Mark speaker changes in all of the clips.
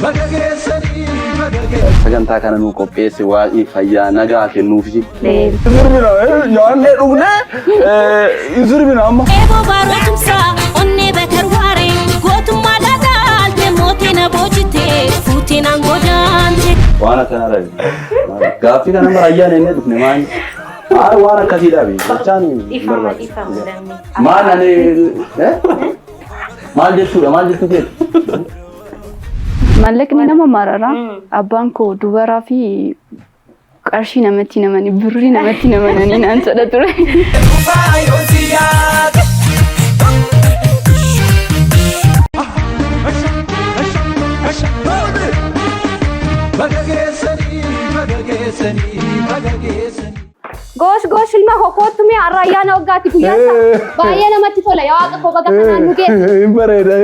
Speaker 1: Baga geessanii baga geessanii.
Speaker 2: Sagantaa kana nuu qopheesse waaqni fayyaa nagaa kennuufi.
Speaker 3: Sirbina nyaannee dhugnee sirbina amma.
Speaker 4: Eeboo baaroo tumsaa onnee batarwaare gootummaa dhadhaalte mootii na boojite fuutiin aangoo daante.
Speaker 2: Waan akkanaa dhabe. Gaaffii kana mara ayyaana inni dhufne maal? Maal waan akkasii dhabe jechaan hin
Speaker 5: Ifama
Speaker 2: barbaachisu.
Speaker 5: ifama lammii.
Speaker 2: Maal ani maal jechuudha maal jechuu keeti?
Speaker 6: Maallaqni nama marara. Abbaan koo dubaraa fi qarshii namatti namani birrii namatti namananii naan jedha ture.
Speaker 1: Baga geessanii baga geessanii baga geessanii.
Speaker 7: Goosh goosh ilma koo koottu mee har'a ayyaana waggaatti guyyaa isaa baay'ee namatti tola yaa waaqa koo baga kanaan nu geesse.
Speaker 3: Hin bareeda.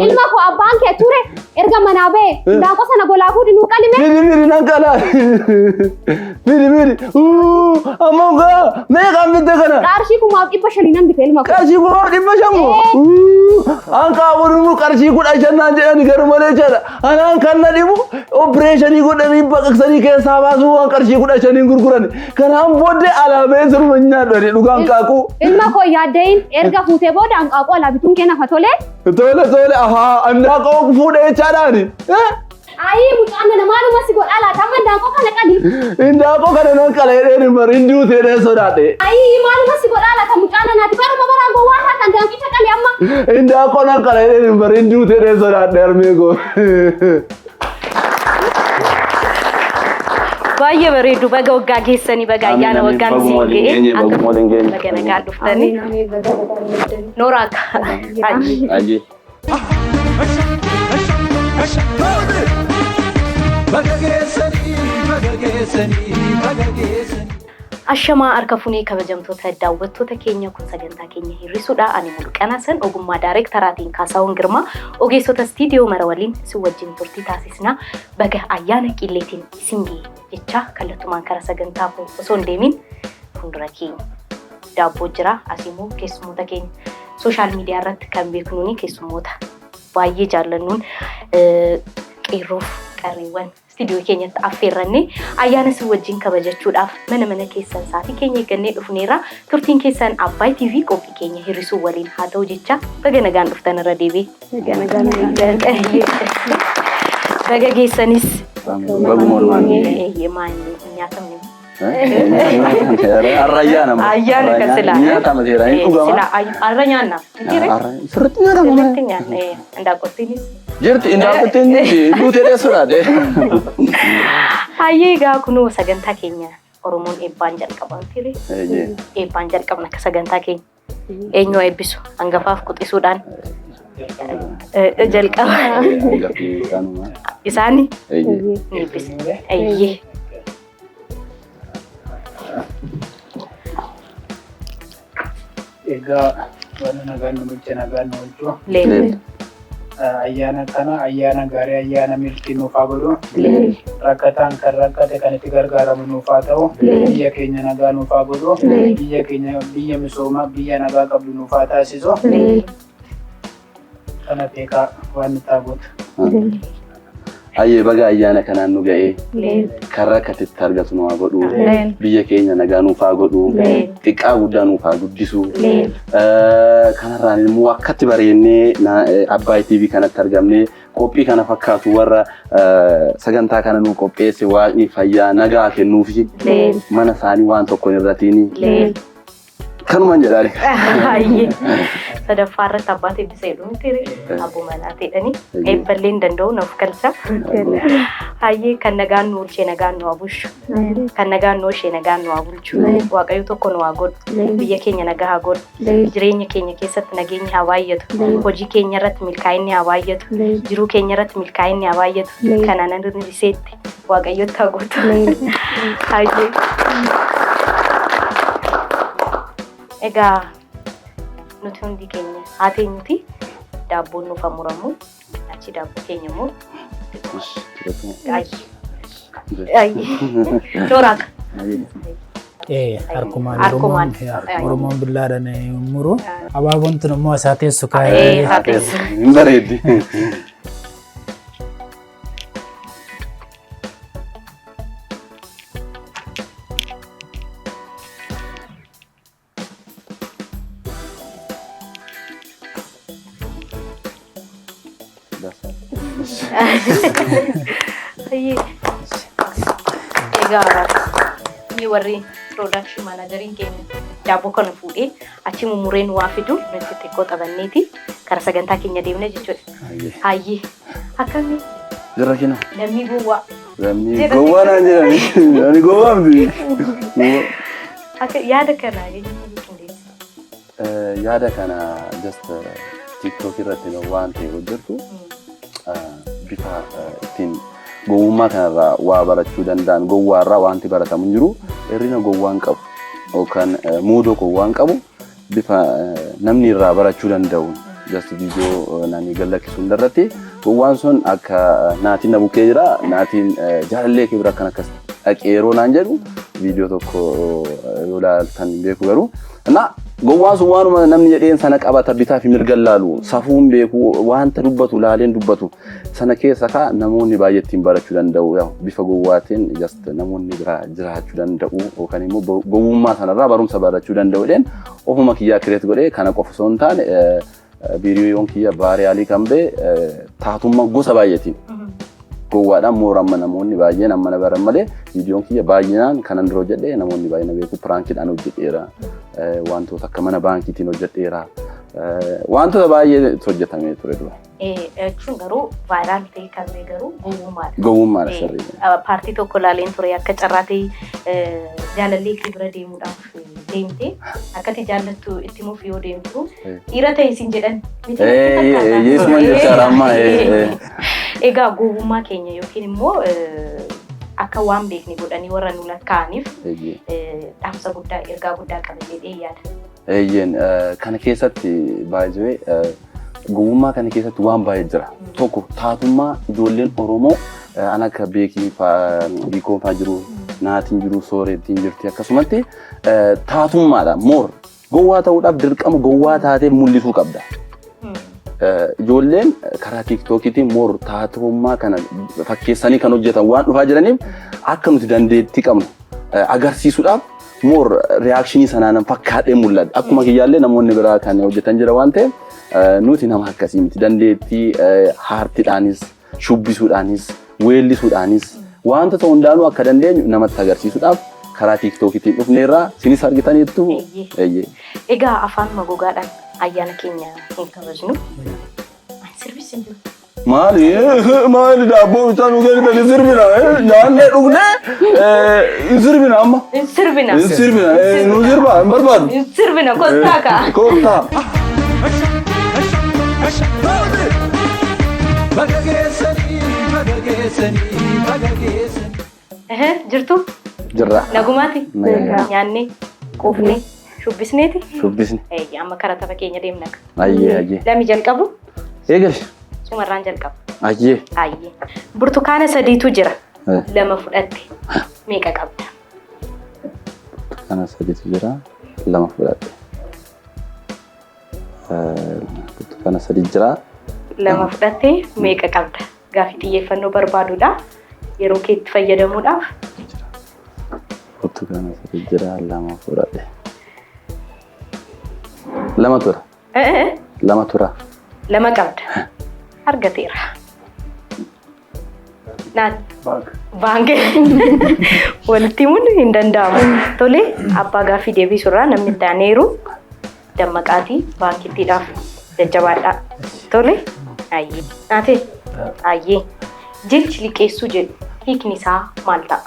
Speaker 7: Ilma koo abbaan kee ture erga manaa ba'e indaanqoo sana golaa fuudhi nuu qalime.
Speaker 3: Miri miri nan qala. Miri miri. Ammoo gaa meeqaan bitte kana?
Speaker 7: Qarshii 1500 nan bite ilma koo.
Speaker 3: Qarshii 1500 moo? An qaawwan qarshii 15 naan jedhani garuu malee jedha. Anaan kan na dhibu opereeshinii godhanii baqaqsanii keessaa baasuu waan qarshii 15n gurguran. Kanaan booddee alaabee sirba nyaadhu ani dhugaan qaaquu.
Speaker 7: Ilma koo yaaddayin erga fuutee booda hanqaaquu alaa bituun kee nafa tolee.
Speaker 3: Tole tole ahaa andaaqoo fuudhee jechaadhaani.
Speaker 7: Ayii mucaan nana maaluma si godhaa laata amma indaanqoo kana qali.
Speaker 3: Indaaqoo kana nan qala jedheen hin bari hin duute jedhee sodaadhe.
Speaker 7: Ayii maaluma si godhaa laata mucaan nanaati baruma baraan gowwaa taata indaanqicha qali amma.
Speaker 3: Indaaqoo nan qala jedheen hin bari hin duute jedhee sodaadhe harmee koo.
Speaker 5: Baay'ee bareedu baga waggaa geessanii baga
Speaker 2: Amiin,
Speaker 5: ayyaana
Speaker 2: amiin.
Speaker 5: waggaan
Speaker 2: Baguma
Speaker 5: isin
Speaker 2: waliin
Speaker 5: ga'e
Speaker 2: geenye, baguma waliin geenye.
Speaker 5: baga nagaan dhuftanii. Nooraa akka.
Speaker 2: Ayyee.
Speaker 1: Baga geessanii baga geessanii baga geessanii.
Speaker 5: Ashamaa harka funee kabajamtoota daawwattoota keenya kun sagantaa keenya hir'isuudha. Ani Mulqanaa san ogummaa daayirektaraatiin Kaasaawwan Girmaa ogeessota istiidiyoo mara waliin isin wajjin turtii taasisna. Baga ayyaana qilleetiin isin ga'e jecha kallattumaan kara sagantaa koo osoo hin deemin fuuldura keenya daabboo jira. Asii immoo keessummoota keenya sooshaal miidiyaa irratti kan beeknuuni keessummoota baay'ee jaallannuun qeerroof qarreewwan istiidiyoo keenyatti affeerranne ayyaana isin wajjin kabajachuudhaaf mana mana keessan sa'aatii keenya eeggannee dhufneerra. Turtiin keessan Abbaay TV qophii keenya hir'isuu waliin haa ta'u jecha baga nagaan dhuftan irra deebi'e. Baga geessanis.
Speaker 2: Baguma walumaan geenye.
Speaker 5: Eeyyee maanni nyaatamne.
Speaker 2: Har'a ayyaana.
Speaker 5: Ayyaana kan silaa.
Speaker 2: Nyaatama seera hin dhugama.
Speaker 5: Silaa har'a nyaanna.
Speaker 2: Sirriitti nyaatama.
Speaker 5: Sirriitti nyaanna. Indaanqottiinis.
Speaker 2: Jirti indaanqottiin duutee dheessuudhaadhe.
Speaker 5: Hayyee egaa kunoo sagantaa keenya Oromoon eebbaan jalqaban ture. Eebbaan jalqabna akka sagantaa keenya. Eenyu haa eebbisu hangafaaf quxisuudhaan jalqaba. Isaani ni eebbisa. Ayyee.
Speaker 8: Egaa wanni nagaan nu bulche nagaan nu bulchu.
Speaker 5: Leen.
Speaker 8: Ayyaana kana ayyaana gaarii ayyaana milkii nuuf haa godhu. Rakkataan kan rakkate kan itti gargaaramu nuuf haa ta'u. Biyya keenya nagaa nuuf haa godhu. Biyya keenya biyya misoomaa biyya nagaa qabdu nuuf haa taasisu. Kana beekaa waan nutti haa gootu.
Speaker 2: Ayyee baga ayyaana kanaan nu ga'ee kan rakkatetti argatu nu haa godhu. Biyya keenya nagaa nuuf haa godhu. Xiqqaa guddaa nuuf haa guddisu. Kanarraan immoo akkatti bareennee Abbaay TV kanatti argamnee qophii kana fakkaatu warra sagantaa kana nu qopheesse waaqni fayyaa nagaa kennuufi mana isaanii waan tokko hin irratiin kanumaan jedhaani.
Speaker 5: Hayyee. Sadaffaa irratti abbaa eebbisa jedhu miti abboo manaa ta'edhani. Eebballee hin danda'u naaf galcha. Hayyee kan nagaan nu oolchee nagaan nu haa bulchu. Kan nagaan nu oolchee nagaan nu haa bulchu. Waaqayyo tokko nu haa godhu. Biyya keenya nagaa haa godhu. Jireenya keenya keessatti nageenyi haa baay'atu. Hojii keenya irratti milkaa'inni haa baay'atu. Jiruu keenya irratti milkaa'inni haa baay'atu. Kanaan riseetti Waaqayyotti haa guutu. Hayyee. Egaa nuti hundi keenya haa teenyuti daabboon nuuf haa muramu. Achi daabboo keenya immoo Ayyi. Ayyi. Tooraa.
Speaker 8: Harkumaan
Speaker 5: Harkumaan.
Speaker 8: Oromoon Oromoon billaadhaan hin muru. Abaaboon tun immoo isaa teessu
Speaker 5: Ee,
Speaker 8: kaayee.
Speaker 5: isaa teessu.
Speaker 2: Hin bareeddi.
Speaker 5: Ayyee. Egaa inni warri production manageriin keenya daabboo kana fuudhee achi mummuree nu waa fidu nuti xiqqoo taphanneeti kara sagantaa keenya deemne jechuudha. Hayyee. Akkami
Speaker 2: Jirra kina.
Speaker 5: lammii gowwaa.
Speaker 2: Lammii gowwaa naan jedhani. Ani gowwaa miti.
Speaker 5: Akka yaada kana eenyutu qindeesse?
Speaker 2: Yaada kana just TikTok irratti waan ta'e hojjetu bifa ittiin gowwummaa kanarraa waa barachuu danda'an, gowwaarraa wanti baratamu hin jiru, hirrina gowwaan qabu yookaan muudoo gowwaan qabu bifa namni irraa barachuu danda'u just viidiyoo nani gallakkisuu hundarratti gowwaan sun akka naatiin na bukkee jira, naatiin jaalallee kee bira akkan akkas dhaqee yeroo naan jedhu viidiyoo tokko yoo ilaaltan hin beeku garuu na gowwaan sun waanuma namni jedheen sana qabata, bitaa fi mirga laalu, safuun beeku, wanta dubbatu laaleen dubbatu sana keessa kaa namoonni baay'ee ittiin barachuu danda'u. Yaa bifa gowwaatiin just namoonni biraa jiraachuu danda'u yookaan immoo gowwummaa sanarraa barumsa barachuu danda'u jedheen ofuma kiyyaa create godhee. Kana qofa osoo hin taane viidiyoon kiyya viral kan ba'e taatummaa gosa baay'eetiin gowwaadhaan moora amma namoonni baay'een amma na baran malee viidiyoon kiyya baay'inaan kanan dura hojjedhe namoonni baay'een na beeku. Prankiidhaan hojjedheera, wantoota akka mana baankiitiin hojjedheera, wantoota baay'ee hojjetamee ture dura.
Speaker 5: Jechuun garuu viral ta'e kan ta'e garuu gowwummaadha.
Speaker 2: Gowwummaadha, sirrii.
Speaker 5: Part tokko ilaaleen ture, akka carraa ta'e jaalallee kee bira deemuudhaaf deemte, akkati jaallattu itti himuuf yoo deemtu dhiira ta'e siin jedhan miti natti fakkaata.
Speaker 2: Yeesuma jechaadha amma.
Speaker 5: Egaa gowwummaa keenya yookiin immoo akka waan beekne godhanii warra nu lakkaa'aniif dhaamsa guddaa, ergaa guddaa qaba jedhee yaada.
Speaker 2: Eeyyeen, kana keessatti baay'ee gowwummaa kana keessatti waan baay'ee jira. Tokko taatummaa ijoolleen Oromoo an akka beekii biikoon fa'aa jiru, naatiin jiru, soorettiin jirti, akkasumatti taatummaadha. Moor gowwaa ta'uudhaaf dirqama gowwaa taatee mul'isuu qabda. Ijoolleen karaa TikTokiitiin moor taatummaa kana fakkeessanii kan hojjetan waan dhufaa jiraniif akka nuti dandeettii qabnu agarsiisuudhaaf moor reaction sanaan fakkaadhee mul'ata. Akkuma kiyyaallee namoonni biraa kan hojjetan jira waan ta'eef nuti nama akkasii miti. Dandeettii aartiidhaanis, shubbisuudhaanis, weellisuudhaanis wantoota hundaanuu akka dandeenyu namatti agarsiisuudhaaf karaa TikTokiitiin dhufneerraa sinis argitaniittu.
Speaker 5: Eeyyee. Egaa afaan magogaadhaan ayyaana keenya hin kabajnu. Sirbis hin jiru.
Speaker 3: Maali maali, daabboo bitaa nu kennitanii sirbina, nyaannee dhugnee hin sirbina amma.
Speaker 5: Hin sirbina.
Speaker 3: Hin sirbina, nu sirba hin barbaadu.
Speaker 5: Hin sirbina, kottaa kaa.
Speaker 3: Kottaa.
Speaker 1: Baga geessanii, baga geessanii, baga geessanii.
Speaker 5: Jirtu?
Speaker 2: Jirra.
Speaker 5: Nagumaati?
Speaker 2: Nagaa.
Speaker 5: Nyaannee, quufnee, shubbisneeti?
Speaker 2: Shubbisni.
Speaker 5: Eeyya, amma karaa tapha keenya deemna.
Speaker 2: Ayyee, ayyee.
Speaker 5: Lami jalqabu,
Speaker 2: Eegali.
Speaker 5: Sumarraan jalqabu.
Speaker 2: Ayyee.
Speaker 5: Ayyee. Burtukaana sadiitu jira. Lama fudhatte. Meeqa qabda?
Speaker 2: Kana sadiitu jira. Lama fudhadhe. Burtukaana sadi jira.
Speaker 5: Lama fudhatte, meeqa qabda? Gaaffii xiyyeeffannoo barbaadudha. Yeroo keetti fayyadamuudhaaf.
Speaker 2: Burtukaana sadi jira. Lama fudhadhe. Lama tura. Lama tura.
Speaker 5: Lama qabda. Argateera. Naan. Baankii. Walitti himuun hin danda'amu. Tole, abbaa gaaffii deebisurraa namni itti aaneeru dammaqaatii baankittiidhaaf jajjabaadhaa. Tole. Ayyee. Naatee. Ayyee. Jechi liqeessuu jedhu hiikni isaa maal ta'a?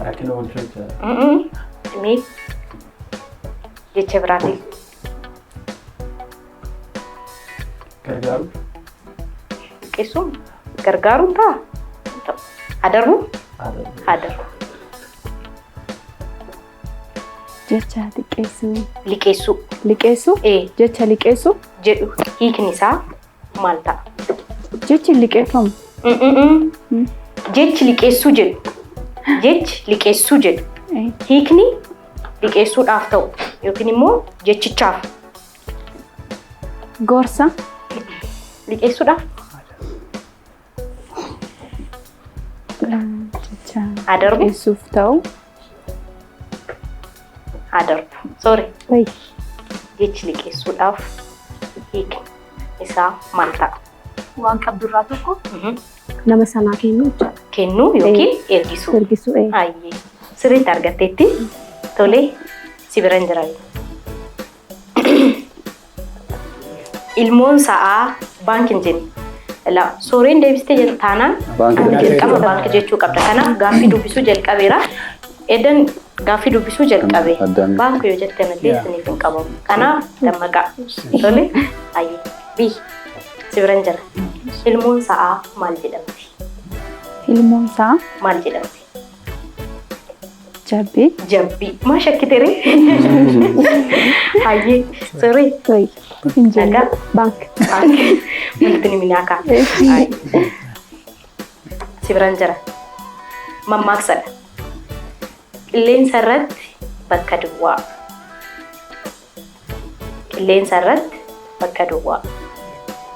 Speaker 9: Rakkina oolchuu jechaadha.
Speaker 5: Mee jecha biraatiin.
Speaker 9: Gargaaru.
Speaker 5: Liqeessuun gargaaruun ta'a? Ta'u. Hadarbu? Hadarbu.
Speaker 6: Jecha xiqqeessuu.
Speaker 5: Liqeessuu.
Speaker 6: Liqeessuu?
Speaker 5: Ee.
Speaker 6: Jecha liqeessuu?
Speaker 5: Jedhu hiikni isaa maal ta'a?
Speaker 6: Jechi liqeeffamu.
Speaker 5: Jechi liqeessuu jedhu. Jechi liqeessuu jedhu. Hiikni liqeessuudhaaf ta'u yookiin immoo jechichaaf.
Speaker 6: Gorsa.
Speaker 5: Liqeessuudhaaf.
Speaker 6: Jecha
Speaker 5: Adarbu.
Speaker 6: liqeessuuf ta'u.
Speaker 5: Adarbu. Sorry. Jechi liqeessuudhaaf hiikni isaa maal ta'a?
Speaker 7: Waan qabdurraa tokko nama sanaa kennu jechuudha.
Speaker 5: Kennuu yookiin ergisuu.
Speaker 7: Ergisuu.
Speaker 5: Hayyee. Sirriitti argatteetti. Tolee, si bira hin jiran. Ilmoon sa'aa baankii hin jenne. La sooreen deebistee jettu taanaan
Speaker 2: Baankii.
Speaker 5: jalqaba baankii jechuu qabda. Kanaaf gaaffii dubbisuu jalqabeera. Edan gaaffii dubbisuu jalqabe.
Speaker 2: Addaami.
Speaker 5: Baankii yoo jettan illee isiniif hin qabamu. Kanaaf dammaqaa. Tole, hayyee. Bi si bira hin jira. Ilmoon sa'aa maal jedhamti?
Speaker 6: Ilmoon isaa
Speaker 5: Maal jedhamti?
Speaker 6: jabbii.
Speaker 5: Jabbii. Maa shakkite ree? Hayyee. Sorry.
Speaker 6: Hin jenne.
Speaker 5: Nagaa.
Speaker 7: Baank.
Speaker 5: Walitti ni minaakaa. Si biraan jira. Mammaaksadha. Qilleensa irratti bakka duwwaa. Qilleensa irratti bakka duwwaa.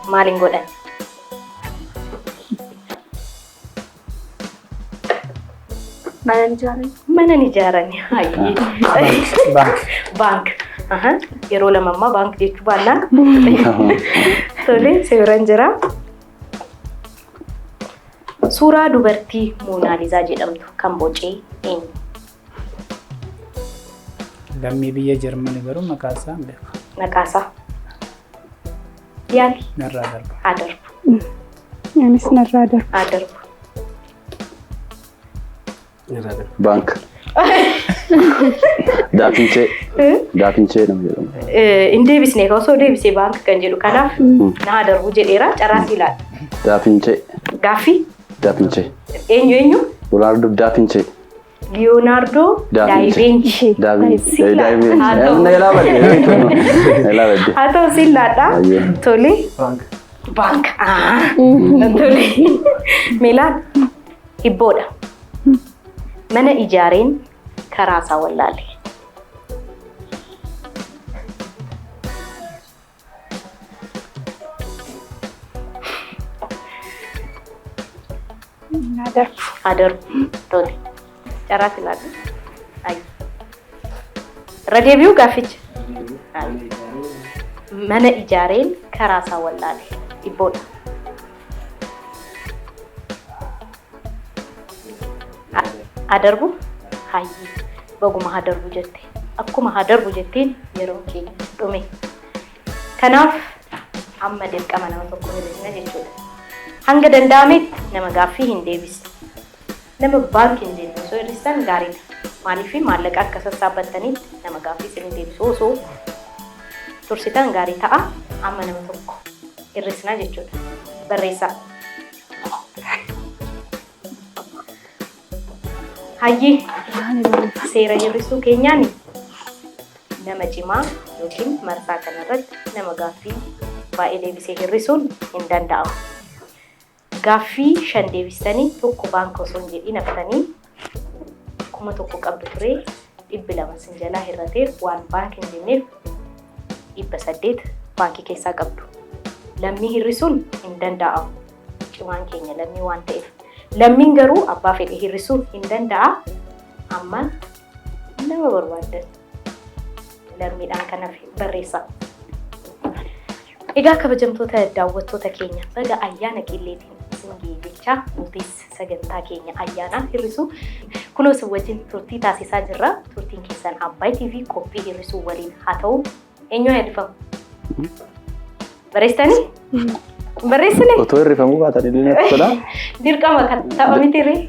Speaker 5: Maaliin godhan?
Speaker 7: Mana ni ijaarani.
Speaker 5: Mana ni ijaarani. Hayyee.
Speaker 8: Baank.
Speaker 5: Baank. Aha. Yeroo lamammaa baank jechuu baannaan. Tole, si biraan jira. Suuraa dubartii Moonaalizaa jedhamtu kan bocee eenyu?
Speaker 8: Lammii biyya Jarmanii garuu maqaa isaa hin beeku.
Speaker 5: Maqaa isaa. Yaali.
Speaker 8: Narraa darba.
Speaker 5: Haa darbu.
Speaker 6: Anis narraa darba.
Speaker 5: Haa darbu.
Speaker 2: Baank. Daafinchee. Daafinchee nama jedhamu.
Speaker 5: Hin deebisne osoo deebisee baank kan jedhu kanaaf na haa darbu jedheera carraa si ilaala.
Speaker 2: Daafinchee.
Speaker 5: Gaaffii
Speaker 2: Daafinchee.
Speaker 5: eenyu eenyu?
Speaker 2: Leonardo Daafinchee.
Speaker 5: Leonardo
Speaker 2: Da Vinci.
Speaker 5: Da Vinci.
Speaker 2: Da Vinci.
Speaker 5: Haa ta'u.
Speaker 2: Na jalaa badde. Na jalaa badde.
Speaker 5: Haa ta'u siin laadha.
Speaker 2: Baay'ee.
Speaker 5: Tole.
Speaker 9: Baank.
Speaker 5: Baank. Tole. Meelaan hibboodha. Mana ijaareen karaa isaa wallaale.
Speaker 6: Naa darbu.
Speaker 5: Haa darbu. Tole. Carraa si laadha. Ayyi. Irra deebi'uu gaafficha. Ayyi. Mana ijaareen karaa isaa wallaale. Hibboodha. Haa darbu? Hayyee. Baguma haa darbu jette. Akkuma haa darbu jetteen yeroo keenya dhume. Kanaaf amma dirqama nama tokko hir'isna jechuudha. Hanga danda'ametti nama gaaffii hin deebisne. Nama baankii hin jenne osoo hir'istan gaariidha. Maaliif maallaqa akka sassaabbattanitti nama gaaffii isin deebisu osoo tursitan gaarii ta'a. Amma nama tokko hir'isna jechuudha. Barreessaa. Hayyee seera hir'isuu keenyaan nama cimaa yookiin marsaa kanarratti nama gaaffii baay'ee deebisee hir'isuun hin danda'amu. Gaaffii 5 deebistanii tokko baanka osoo hin jedhin haftanii 1000 qabdu ture 200 sin jalaa hir'ateef waan baanka hin jenneef 800 baankii keessaa qabdu. Lammii hir'isuun hin danda'amu. Cimaan keenya lammii waan ta'eef. Lammiin garuu abbaa fedhe hir'isuu hin danda'a. Amma nama barbaaddan lammiidhaan kanaaf barreessa. Egaa kabajamtoota daawwattoota keenya baga ayyaana qilleetiin isin ga'e jechaa nutis sagantaa keenya ayyaanaa hir'isuu kunoo isin wajjin turtii taasisaa jirra. Turtiin keessan Abbaay TV qophii hir'isuu waliin haa ta'u. Eenyu haa hir'ifamu? Barreessitanii? Barreessine?
Speaker 2: Otoo hir'ifamuu baatan illee natti tola.
Speaker 5: Dirqama kan tapha miti ree?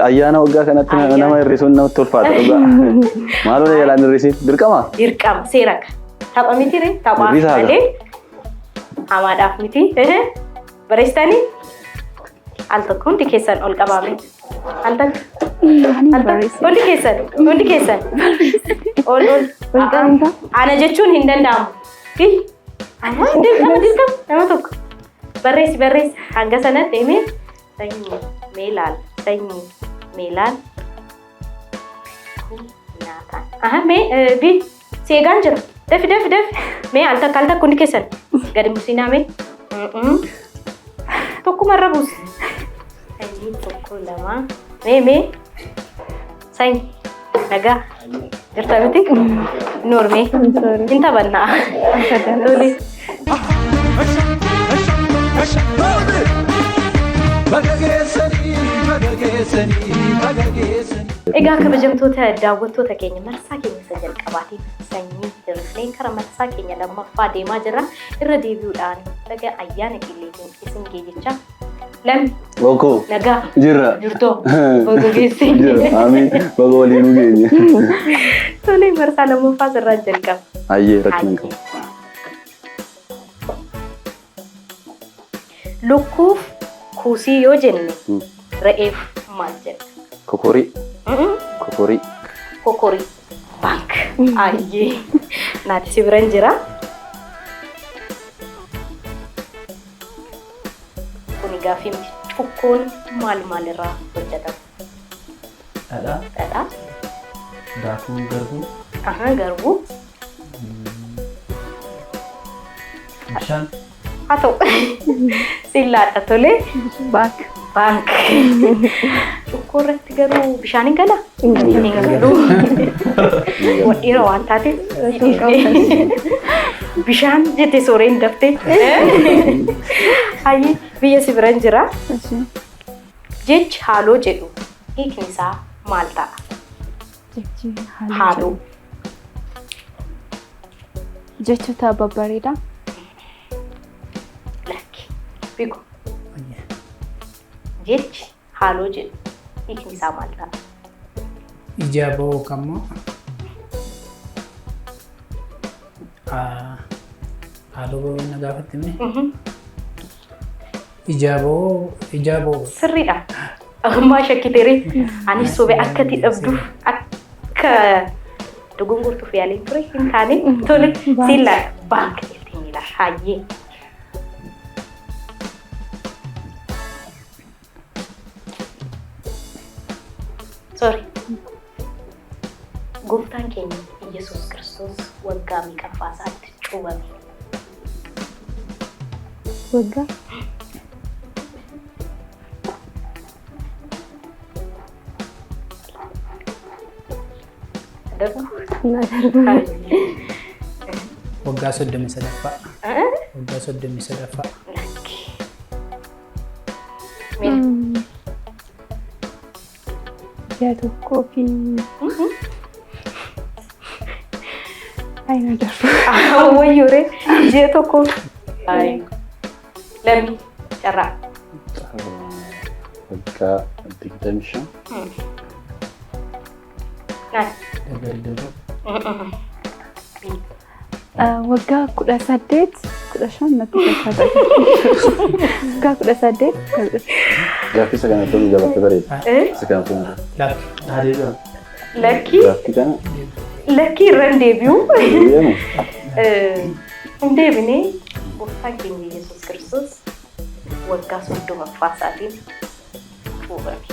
Speaker 2: Ayyaana waggaa kanatti nama hir'isuun namatti ulfaata dhugaa. Maaloo na jalaan hir'isiin? Dirqama?
Speaker 5: Dirqama seera akka. Tapha miti ree? Taphaaf
Speaker 2: Hir'isaa
Speaker 5: malee hamaadhaaf miti. Barreessitanii? Al tokko hundi keessan ol qabaame. Al takka. Al takka. Hundi keessan. Hundi keessan. Ol ol.
Speaker 6: Ol qabamta?
Speaker 5: Ana jechuun hin danda'amu. Fi dirqama dirqama nama tokko. Barreessi barreessi hanga sanatti deemee sanyii Mee laal sanyii mee laal kun nyaataan. Aha mee bi si eegaan jira. Dafi dafi dafi. Mee al takka al takka hundi keessan gadi buusinaa mee. Tokkuma irra buusi. Sanyii tokko lama. Mee mee sanyi nagaa jirta miti? Noor mee hin taphannaa. Tole.
Speaker 1: Baga geessanii, baga geessanii, baga geessanii.
Speaker 5: Egaa kabajamtoota daawwattoota keenya marsaa keenya isa jalqabaatiin sanyii hir'ifnee kara marsaa keenya lammaffaa deemaa jirra. Irra deebi'uudhaan baga ayyaana qilleetiin isin geejjechaa. Lammi
Speaker 2: Bokkoo.
Speaker 5: nagaa
Speaker 2: Jirra.
Speaker 5: jirtoo baga geesse.
Speaker 2: Jira. Amiin. Baga waliin nu geenye.
Speaker 5: Tolee marsaa lammaffaa sirraa jalqaba.
Speaker 2: Hayyee rakkina hin qabu.
Speaker 5: Lukkuuf kuusii yoo jenne re'eef maal jenna?
Speaker 2: Kokorii. Kokorii.
Speaker 5: Kokorii. Baank. Ayyee. Naati si biran jira. Kuni gaaffii miti. Cukkoon maal maalirraa hojjetama?
Speaker 9: Dhadhaa.
Speaker 5: Dhadhaa.
Speaker 9: Daakuu garbuu.
Speaker 5: Ahaa garbuu.
Speaker 9: Bishaan.
Speaker 5: Haa ta'u. Siin laadha tolee.
Speaker 6: Baank.
Speaker 5: Baank. Cukkoo irratti garuu bishaan hin galaa? Hin galu. Dhiira waan taateef. Bishaan jette sooreen daftee. Hayyee biyya si biran jira. Jechi haaloo jedhu hiikni isaa maal ta'a?
Speaker 6: Jechi
Speaker 5: Haaloo.
Speaker 6: Jechoota babbareedaa.
Speaker 5: Lakki. Biqu. Jechi haaloo jedhu hiikni isaa maal ta'a?
Speaker 8: Ija ba'uu kammoo haaloo ba'uu na gaafatte mee? Ija ba'uu ija ba'uu.
Speaker 5: Sirriidha. Ammaa shakkiteere. Anis sobee akka itti dhabduuf akka dogongortuuf yaaliin ture hin taane tole siin laata baank jettee ni laata hayyee. Sorry. Gooftaan keenya Iyyasuus Kiristoos waggaa meeqaffaa isaatti cuuphame?
Speaker 7: Waggaa
Speaker 5: Darbu?
Speaker 8: Waggaa 33ffaa. Waggaa 33ffaa.
Speaker 5: Lakki. Mee
Speaker 6: Ji'a tokkoo fi Ayina darbu.
Speaker 5: Wayyooree ji'a tokko. Lammi carraa.
Speaker 2: Waggaa 25.
Speaker 5: Naan.
Speaker 6: Waggaa 18 15 natti fakkaata. Waggaa 18.
Speaker 2: Gaaffii isa kana tolu gabaatti bareeda. Isa kana tolu.
Speaker 8: Lakki.
Speaker 5: Lakkii.
Speaker 2: Gaaffii kana
Speaker 5: Lakkii irra hin deebi'u.
Speaker 2: deebi'amu.
Speaker 5: Hin deebinee gooftaan keenya Yesuus Kiristoos waggaa 30ffaa isaatiin cuuphame.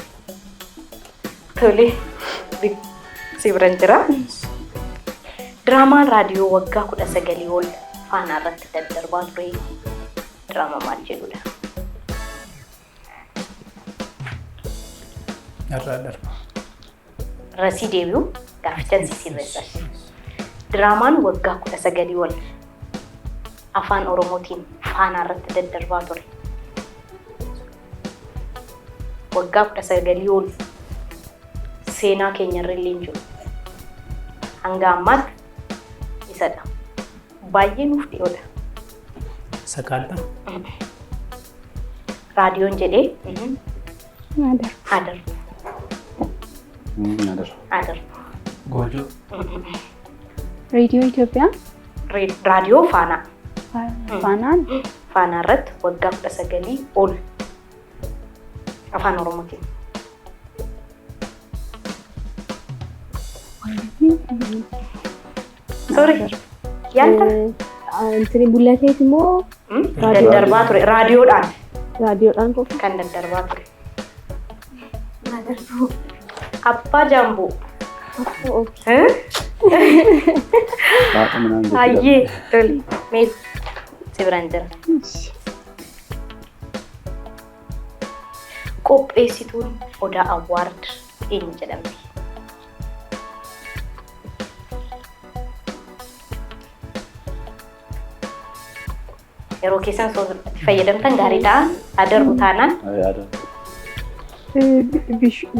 Speaker 5: Tole si biran jira. Diraamaan raadiyoo waggaa 19 ol faanaa irratti daddarbaa ture diraamaa maal jedhudha?
Speaker 8: Irraa darba.
Speaker 5: Rasii deebi'u gaaffichan si sirreessa. Diraamaan waggaa 19 ol afaan Oromootiin faanaa irratti daddarbaa ture. Waggaa 19 ol seenaa keenya irra illee hin jiru. Hanga ammaatti isadha. Baay'ee nuuf dhiyoodha.
Speaker 8: Sakaalta.
Speaker 5: Raadiyoon jedhee haa darbu. Haa darbu.
Speaker 9: Goojoo.
Speaker 6: Reediyoo Itoophiyaa.
Speaker 5: Raadiyoo Faanaa.
Speaker 6: Faanaan.
Speaker 5: Faanaa irratti waggaa 19 ol afaan Oromootiin. Sorry. Yaalta?
Speaker 7: Intini bullateeti moo
Speaker 5: Daddarbaa ture. Raadiyoodhaan
Speaker 7: raadiyoodhaan qofa?
Speaker 5: kan daddarbaa ture.
Speaker 7: Hadarbu.
Speaker 5: Abbaa Jaamboo.
Speaker 2: Waaqa minaan gochuu
Speaker 5: Hayyee tole. Mee si biraan jira. Qopheessituun Odaa Awwaard eenyu jedhamti? Yeroo keessan osoo itti fayyadamtan gaarii ta'a. Adarbu taanaan
Speaker 2: Yaada.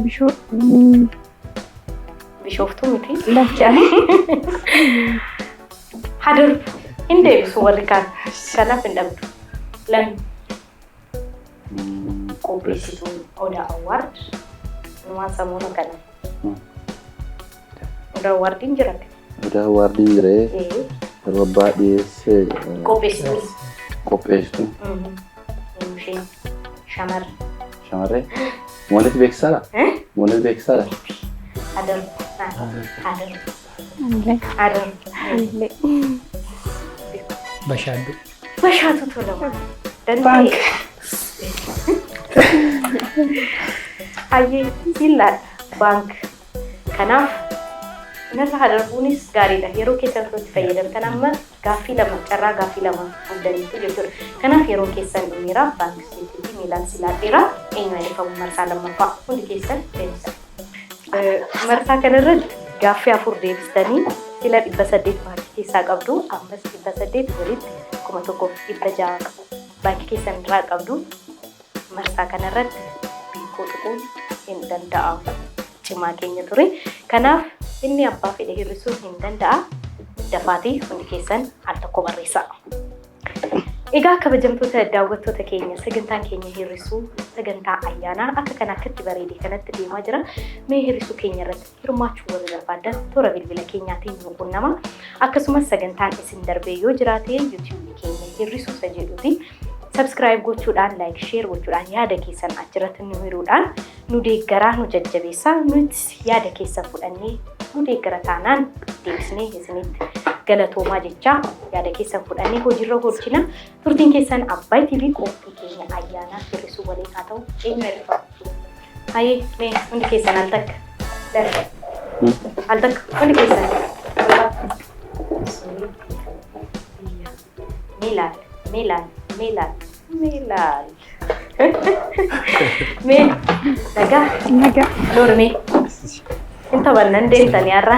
Speaker 6: Bishoo.
Speaker 5: Bishooftuu miti.
Speaker 6: Lacha.
Speaker 5: Hadarbu hin deebisu warri kaan. Kanaaf hin dhabdu. Lami. Qopheessituun Odaa Awwaard numaan samuuna kana. Odaa Awwaardiin jira.
Speaker 2: Odaa Awwaardiin jiree yeroo abbaa dhiyeessee
Speaker 5: Qopheessituun.
Speaker 2: Qopheessitu.
Speaker 5: Eenyu isheen? Shamarra.
Speaker 2: Shamarree. Walitti beeksisaadha? Walitti beeksisaadha?
Speaker 5: Hadarbu. Hadarbu. Hadarbu.
Speaker 8: Bashaadduu.
Speaker 5: Bashaatu tolama. Danda'e. Hayyee sillaadha. Baank. Kanaaf narra hadarbuunis gaariidha. Yeroo keessan osoo itti fayyadamtan amma gaaffii lama carraa gaaffii lama qabdaniitu jechuudha. Kanaaf yeroo keessan dhumeera. Baank isteetii miilaan silaadheera. Eenyu adeemfamu marsaa lammaffaa hundi keessan deebisa. Marsaa kanarratti gaaffii afur deebistanii sila 800 baankii keessaa qabdu ammas 800 walitti 1600 baankii keessan irraa qabdu marsaa kanarratti beekoo tuquun hin danda'amu. Cimaa keenya ture. Kanaaf inni abbaa fedhe hir'isuu hin danda'a. Dafaatii hundi keessan al tokko barreessaa. Egaa kabajamtoota daawwattoota keenya sagantaan keenya hir'isuu sagantaa ayyaanaa akka kana akkatti bareedee kanatti deemaa jira. Mee hir'isuu keenya irratti hirmaachuu warri barbaadan toora bilbila keenyaatiin nu qunnama. Akkasumas sagantaan isin darbee yoo jiraate yuutuubii keenya hir'isuu isa jedhuuti. Subscribe gochuudhaan, like, share gochuudhaan yaada keessan achirratti nu hiruudhaan nu deeggaraa, nu jajjabeessaa. Nuti yaada keessan fudhannee nu deeggara taanaan deebisnee isinitti galatoomaa jechaa yaada keessan fudhannee hojiirra oolchina. Turtiin keessan Abbaay TV qophii keenya ayyaanaa hir'isuu waliin haa ta'u. Eenyu hir'ifamu? Hayyee mee hundi keessan al takka. Darba. Al takka hundi keessan. Miilaan, miilaan, miilaan, miilaan. Mee nagaa.
Speaker 6: Nagaa.
Speaker 5: Loori mee. Hin taphannan deemtanii har'a.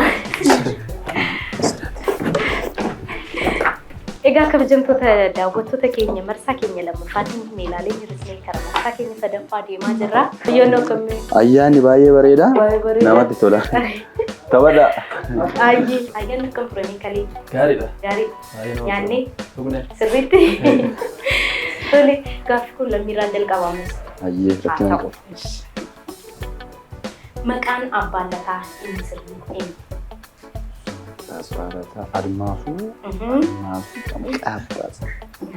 Speaker 5: Egaa kabajamtoota daawwattoota keenya marsaa keenya lammaffaatiin meelaalee hir'isnee karaa marsaa keenya sadaffaa deemaa jirra. Biyyoon akkamii?
Speaker 2: Ayyaanni baay'ee bareeda.
Speaker 5: Baay'ee bareeda.
Speaker 2: Namatti tola. Taphadhaa.
Speaker 5: Ayyee ayyaanni akkam turanii kalee?
Speaker 9: Gaariidha.
Speaker 5: Gaarii.
Speaker 9: Baay'ee namatti
Speaker 5: Nyaannee
Speaker 9: tola. Dhugne.
Speaker 5: sirriitti. Tole gaaffi kun lammiirraan jalqabamus.
Speaker 2: Ayyee rakkina
Speaker 5: Haa
Speaker 2: qabu.
Speaker 5: Maqaan abbaan lataa inni sirrii eenyu?
Speaker 2: Asfaarataa Admaasuu Admaasuu maqaa abbaasaa.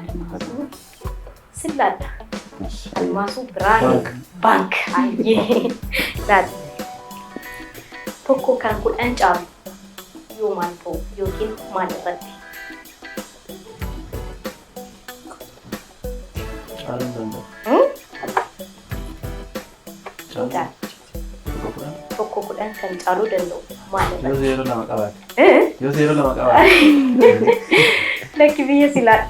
Speaker 5: Admaasuu Sillaadha. Admaasuu Biraanee Baank. Ayyee. Laal. Tokko kan 10 caalu yoo maal ta'u yookiin maal irratti?
Speaker 9: Caaluu hin danda'u. Caaluu.
Speaker 5: Caala.
Speaker 9: Tokko 10.
Speaker 5: Tokko 10 kan caaluu danda'u maal
Speaker 9: Yoo
Speaker 5: irratti?
Speaker 9: zeeroo lama qabaate.
Speaker 5: Eh?
Speaker 9: Yoo zeeroo lama qabaate.
Speaker 5: Lakki biyya silaa.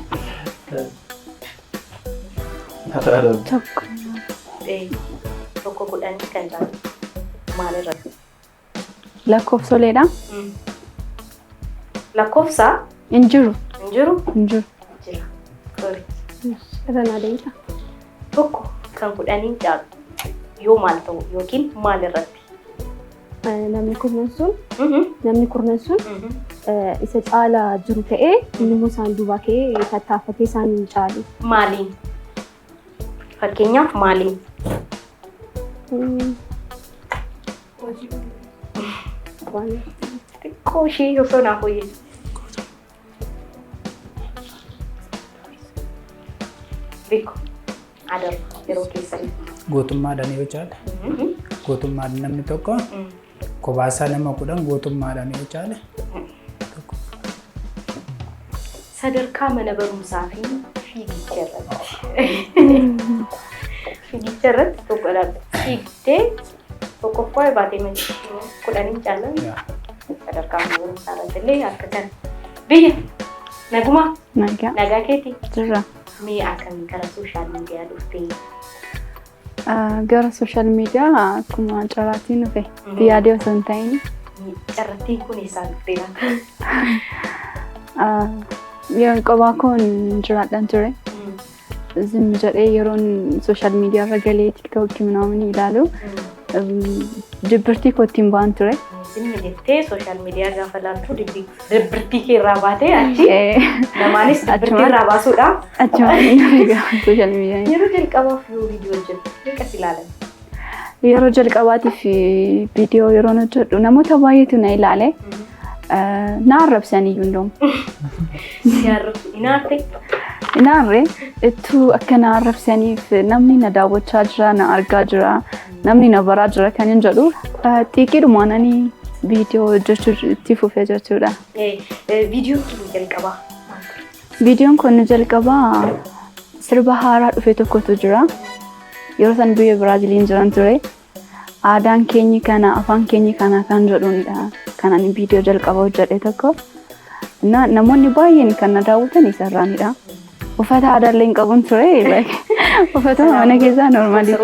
Speaker 9: Haa ta'u.
Speaker 6: Tokko.
Speaker 5: Tokko 10 kan caalu maal irratti?
Speaker 6: Lakkoofsoleedha.
Speaker 5: Lakkoofsa
Speaker 6: Hin jiru.
Speaker 5: hin jiru?
Speaker 6: Hin jiru.
Speaker 5: Jira. Tole.
Speaker 7: Irra deemta.
Speaker 5: Tokko kan 10n caalu yoo maal ta'u yookiin maal irratti?
Speaker 7: Namni kurnan sun namni kurnan sun isa caalaa jiru ta'ee inni immoo isaan duubaa ka'ee tattaaffatee isaan hin caalu.
Speaker 5: Maaliin? Fakkeenyaaf maaliin?
Speaker 7: Waan
Speaker 5: Xiqqoo ishee osoo naaf hojjetu. Beeku. Adarba yeroo keessanii.
Speaker 8: Gootummaadhaan yoo caale. Gootummaadhaan namni tokko kophaa nama 10 gootummaadhaan yoo caale.
Speaker 5: Sadarkaa mana barumsaa fi fiigicha irratti. Fiigicha irratti tokko laata. Fiigdee Tokkoffaa baatee 10 caalaa sadarkaa mana barumsaa irratti illee akka kan biyya nagumaa
Speaker 6: Nagaa.
Speaker 5: Nagaa keeti.
Speaker 6: Jirra.
Speaker 5: Mee akkamiin gara social media dhuftee?
Speaker 6: Gara social media akkuma carraatiin dhufe. Yaadee osoo hin ta'in.
Speaker 5: Carrattiin kun eessaan dhuftee laata?
Speaker 6: Yeroo qophaa koon jiraadhaan ture. Zim jedhee yeroon social media irra galee TikTokii ምናምን ilaalu jibbirtii koo ittiin ba'an ture.
Speaker 5: Zimmi jettee social media gaafa laaltu dibbirtii kee irraa baatee achi namaanis dibbirtii irraa baasuudha.
Speaker 6: Achumaan gara social media.
Speaker 5: Yeroo jalqabaaf yoo viidiyoo hojjettu meeqas ilaalan?
Speaker 6: Yeroo jalqabaatiif viidiyoo yeroon hojjedhu namoota baay'eetu na ilaale. Na arrabsan iyyuu hunduu.
Speaker 5: Si arrabsu inaarte?
Speaker 6: Inaarre ittuu akka na arrabsaniif namni na daawwachaa jira, na argaa jira, namni na baraa jira kan hin jedhu xiiqiidhumaan ani viidiyoo hojjechuu itti fufe jechuudha.
Speaker 5: Viidiyoon kun jalqabaa maal ture?
Speaker 6: Viidiyoon kun jalqabaa sirba haaraa dhufe tokkotu jira. Yeroo san biyya Biraaziliin jiran ture. Aadaan keenyi kana, afaan keenyi kana kan jedhuunidha. Kan ani viidiyoo jalqaba hojjedhe tokko. Na namoonni baay'een kan na daawwatan isarraanidha. Uffata aadaa illee hin qabun ture. Uffata mana keessaa normalii.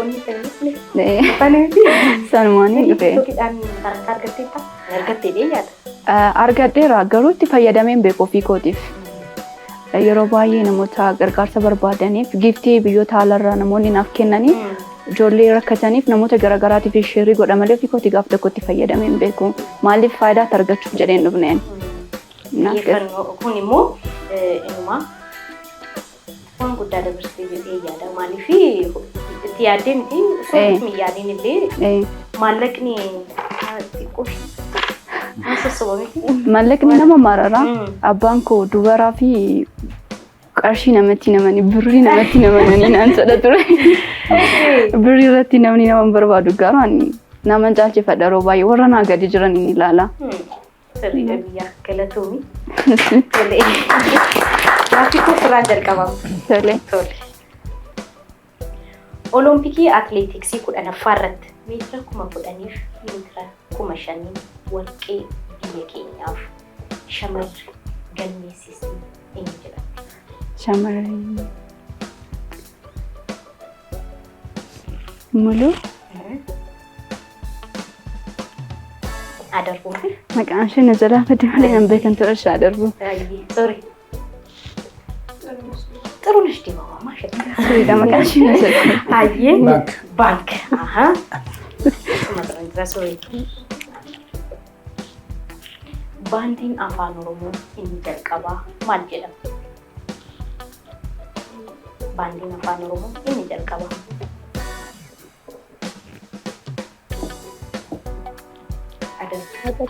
Speaker 6: Sanumaan dhufe.
Speaker 5: TikTokiidhaan sadarkaa argatteetta? Argattee yaada?
Speaker 6: Argadheera garuu itti fayyadamee hin beeku ofii kootiif. Yeroo baay'ee namoota gargaarsa barbaadaniif giftii biyyoota alaarraa namoonni naaf kennanii ijoollee rakkataniif namoota garaagaraatiif share godha malee ofii kootii gaaf tokko itti fayyadamee hin beeku. Maaliif faayidaa argachuuf jedhee hin dhufneen.
Speaker 5: Xiyyeeffannoo kun immoo inumaa waan guddaa dabarsitee jedhee yaada. Maaliif itti yaaddee miti osoo itti hin yaadiin illee maallaqni xiqqoo waan sossoba miti.
Speaker 6: Maallaqni nama marara. Abbaan koo dubaraa fi qarshii namatti namanii birrii namatti namananii naan jedha ture. Birrii irratti namni nama hin barbaadu garuu ani nama caalchifadha yeroo baay'ee warra naa gadi jiran ni ilaala.
Speaker 5: Sirriidha biyya galatoomi. Tole. Gaaffii koo sirraan jalqabama.
Speaker 6: Tole.
Speaker 5: Tole. Olompikii atileetiksii 10ffaa irratti meetira 10,000f meetira 5,000 warqee biyya keenyaaf shamarri galmeessiste eenyu jedhamti?
Speaker 6: Shamarree Muluu.
Speaker 5: Adarbuufi.
Speaker 6: Maqaan ishee na jalaa bade malee nan beekan ture ishee adarbu.
Speaker 5: Sorry. Xurunesh Dibaabaa maasha.
Speaker 6: Sirriidha maqaan ishee na jalaa.
Speaker 5: Hayyee.
Speaker 8: Baank.
Speaker 5: Baank. Ahaa. Suma turan jira sorry. Baandiin afaan Oromoo inni jalqabaa maal jedhama? Baandiin afaan Oromoo inni jalqabaa. Adarbu.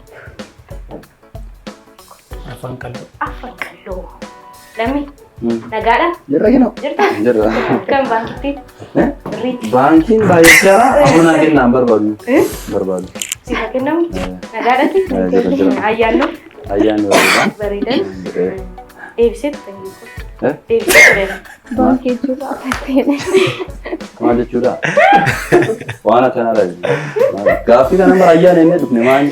Speaker 8: Afaan Qalloo.
Speaker 5: Afaan Qalloo. Lammi. Nagaadha?
Speaker 2: Jirra kinoo.
Speaker 5: Jirta?
Speaker 2: Jirra.
Speaker 5: Kan baankitti? Birriitti.
Speaker 2: Baankiin baay'achaa amma naa kennaan barbaadu. Barbaadu.
Speaker 5: Siif haa kennamu? Nagaadhati?
Speaker 2: Jira jira.
Speaker 5: Ayyaannu?
Speaker 2: Ayyaanni bareeda.
Speaker 5: Bareedan? Deebisee ture. Deebisee ture.
Speaker 7: Baankii jechuudha akka
Speaker 2: Maal jechuudha? Waan akkanaadha. Gaaffii kana bara ayyaana inni dhufne maal?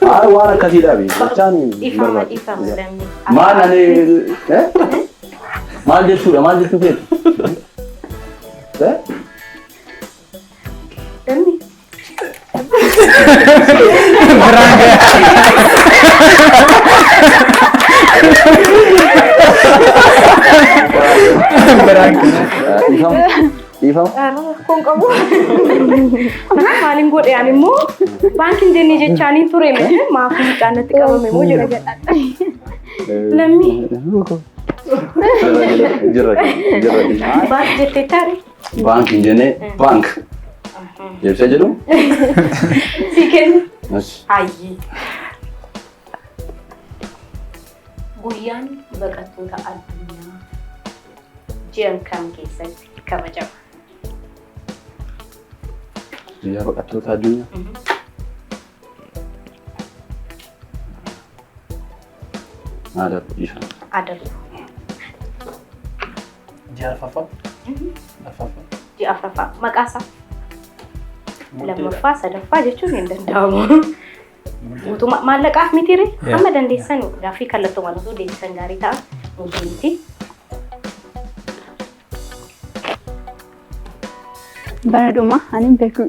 Speaker 2: Haa waan akkasiidha be. Jechaan
Speaker 5: Dhiifama dhiifama lammi.
Speaker 2: Maal ani maal jechuudha maal jechuu feetu?
Speaker 5: Lammi.
Speaker 2: Dhiifama. Dhiifama.
Speaker 5: Kun qabu. Maaliin godhe ani immoo baankiin jennee jechaaniin ture malee maaf mucaan natti qabame moo jedhu. Lammi.
Speaker 2: Jirra jirra.
Speaker 5: Baankii jettee taare.
Speaker 2: Baankiin jennee baank. Deebisee jedhu?
Speaker 5: Si kennu. Ayyee. Guyyaan baqattoota addunyaa ji'a kam keessatti kabajama?
Speaker 2: Guyyaa baqattoota addunyaa. Adarbu dhiifama.
Speaker 5: Adarbu.
Speaker 8: Ji'a arfaffaa. Arfaffaa.
Speaker 5: Ji'a arfaffaa. Maqaa isaa? Lammaffaa, sadaffaa jechuun hin danda'amu. Mootummaa maallaqaaf mitiire hamma dandeessan gaaffii kallattumaan osoo deebisan gaarii ta'a. Muddee miti.
Speaker 6: Bara dhuma ani hin beeku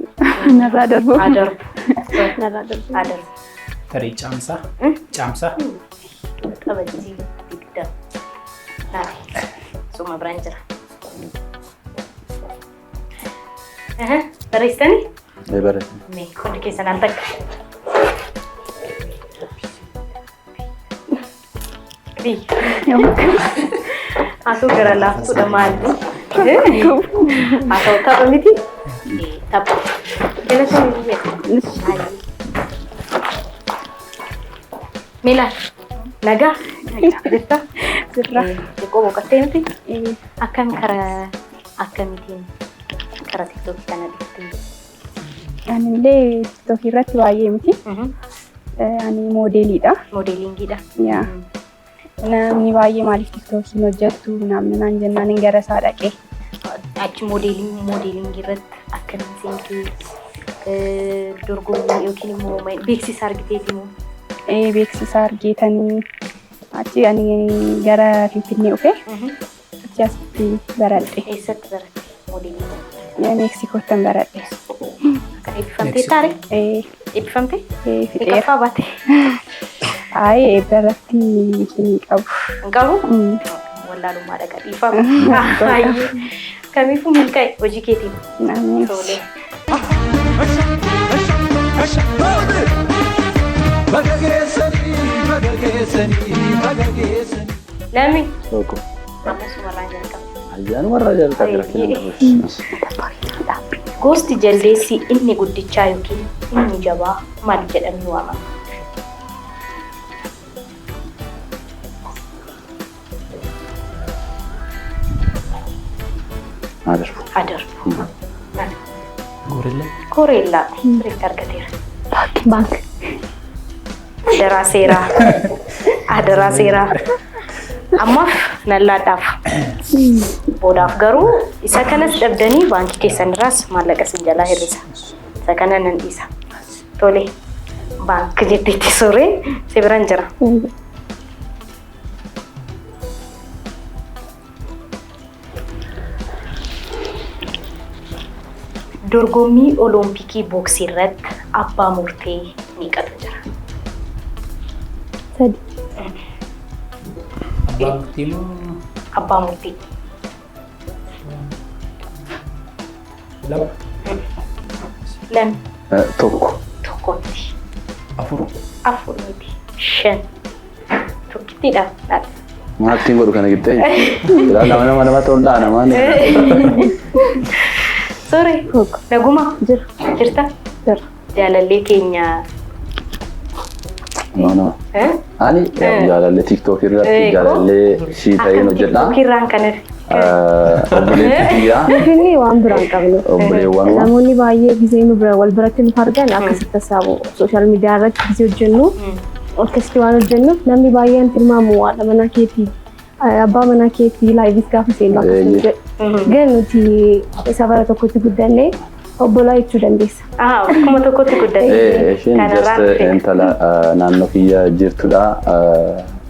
Speaker 6: narraa darbu.
Speaker 5: Haa darbu.
Speaker 7: Narraa darbu.
Speaker 5: Haa darbu.
Speaker 8: Tarii caamsaa. Caamsaa.
Speaker 5: Waxabajjii 20. Naafi. Suma biraan jira. Barreessitanii?
Speaker 2: Ee barreessa.
Speaker 5: Mee hundi keessan al takka. Biyya. Haasoo gara laaftuudha maali? Haa ta'u tapha miti? Tapha. Galatoomii biyya. Milaal. Nagaa? Jirta?
Speaker 6: Jirra.
Speaker 5: Xiqqoo boqottee miti? Akkam karaa akkamitiin karaa TikTokii kana dhuftee?
Speaker 6: Anillee TikTokii irratti baay'ee miti. Ani moodeeliidha.
Speaker 5: Moodeelingiidha.
Speaker 6: Yaa. Namni baay'ee maaliif TikTokii hin hojjettu namni naan jennaan hin gara isaa dhaqee.
Speaker 5: Achi moodeelingii irratti akkamiin seentee dorgommii yookiin immoo beeksisa argiteeti moo?
Speaker 6: Beeksisa argeetanii achi ani gara Finfinnee dhufe achi asitti baradhe.
Speaker 5: Eessatti baratte moodeelingii?
Speaker 6: Meeksikootti baradhe.
Speaker 5: Akka eebbifamtee taare? Eebbifamtee?
Speaker 6: Fixeera.
Speaker 5: Meeqaffaa baate?
Speaker 6: Ayi eebba irratti hin qabu.
Speaker 5: Hin qabu? Wallaalummaa dhaqa dhiifama. Kamiifuu milkaa'e hojii keetiin.
Speaker 6: Amiin.
Speaker 5: Tole.
Speaker 1: Baga geessanii, baga geessanii, baga geessanii.
Speaker 5: Lami.
Speaker 2: Tokko.
Speaker 5: Amma sumarraan jalqaba.
Speaker 2: Ayyaanuma irraa jalqabe rakkina qabu.
Speaker 5: Gosti jaldeessii inni guddichaa yookiin inni jabaa maal jedhamee waamama?
Speaker 2: Haa darbu.
Speaker 5: Haa darbu.
Speaker 9: Gorilla.
Speaker 5: Gorilla. Sirriitti argateera.
Speaker 7: Baank.
Speaker 5: Adaraa seeraa. Adaraa seeraa. Ammaaf nan laadhaaf. Boodaaf garuu isa kanas dhabdanii baankii keessan irraas maallaqa isin jalaa hir'isa. Isa kana nan dhiisa. Tole. Baank jetteetti suuree si biran jira. Dorgommii Olompikii booksii irratti abbaa murtee meeqatu jira?
Speaker 7: 3.
Speaker 8: Abbaa murtii moo?
Speaker 5: Abbaa murtii.
Speaker 8: 2.
Speaker 5: 2.
Speaker 2: 1.
Speaker 5: 1 miti.
Speaker 9: 4.
Speaker 5: 4 miti. 5. Tokkittiidha.
Speaker 2: Maattiin godhu kana gittee. Ilaa nama nama nama ta'uun dha'a namaan.
Speaker 5: Sorry. Naguma.
Speaker 7: Jira.
Speaker 5: Jirta?
Speaker 7: Jira.
Speaker 5: Jaalallee keenya.
Speaker 2: No no. Ani jaalallee TikTok irratti jaalallee shii ta'een hojjedha.
Speaker 5: TikTok irraan kan
Speaker 2: Obboleettii kiyyaa.
Speaker 7: Finfinnee waan biraan qabnu.
Speaker 2: Obboleewwan.
Speaker 7: Namoonni baay'ee gisee nu bira wal biratti nu argan akkasitti haasa'u. Sooshaal miidiyaa irratti gisee hojjennu akkasitti waan hojjennuuf namni baay'een tilmaamu haadha manaa keetii abbaa manaa keetii laayivis gaafa seenu akkasuma jedhu. Gan nuti isa bara tokkotti guddannee obbolaa jechuu dandeessa.
Speaker 5: Akkuma tokkotti guddanne.
Speaker 2: Isheen just intala naannoo kiyya jirtudha.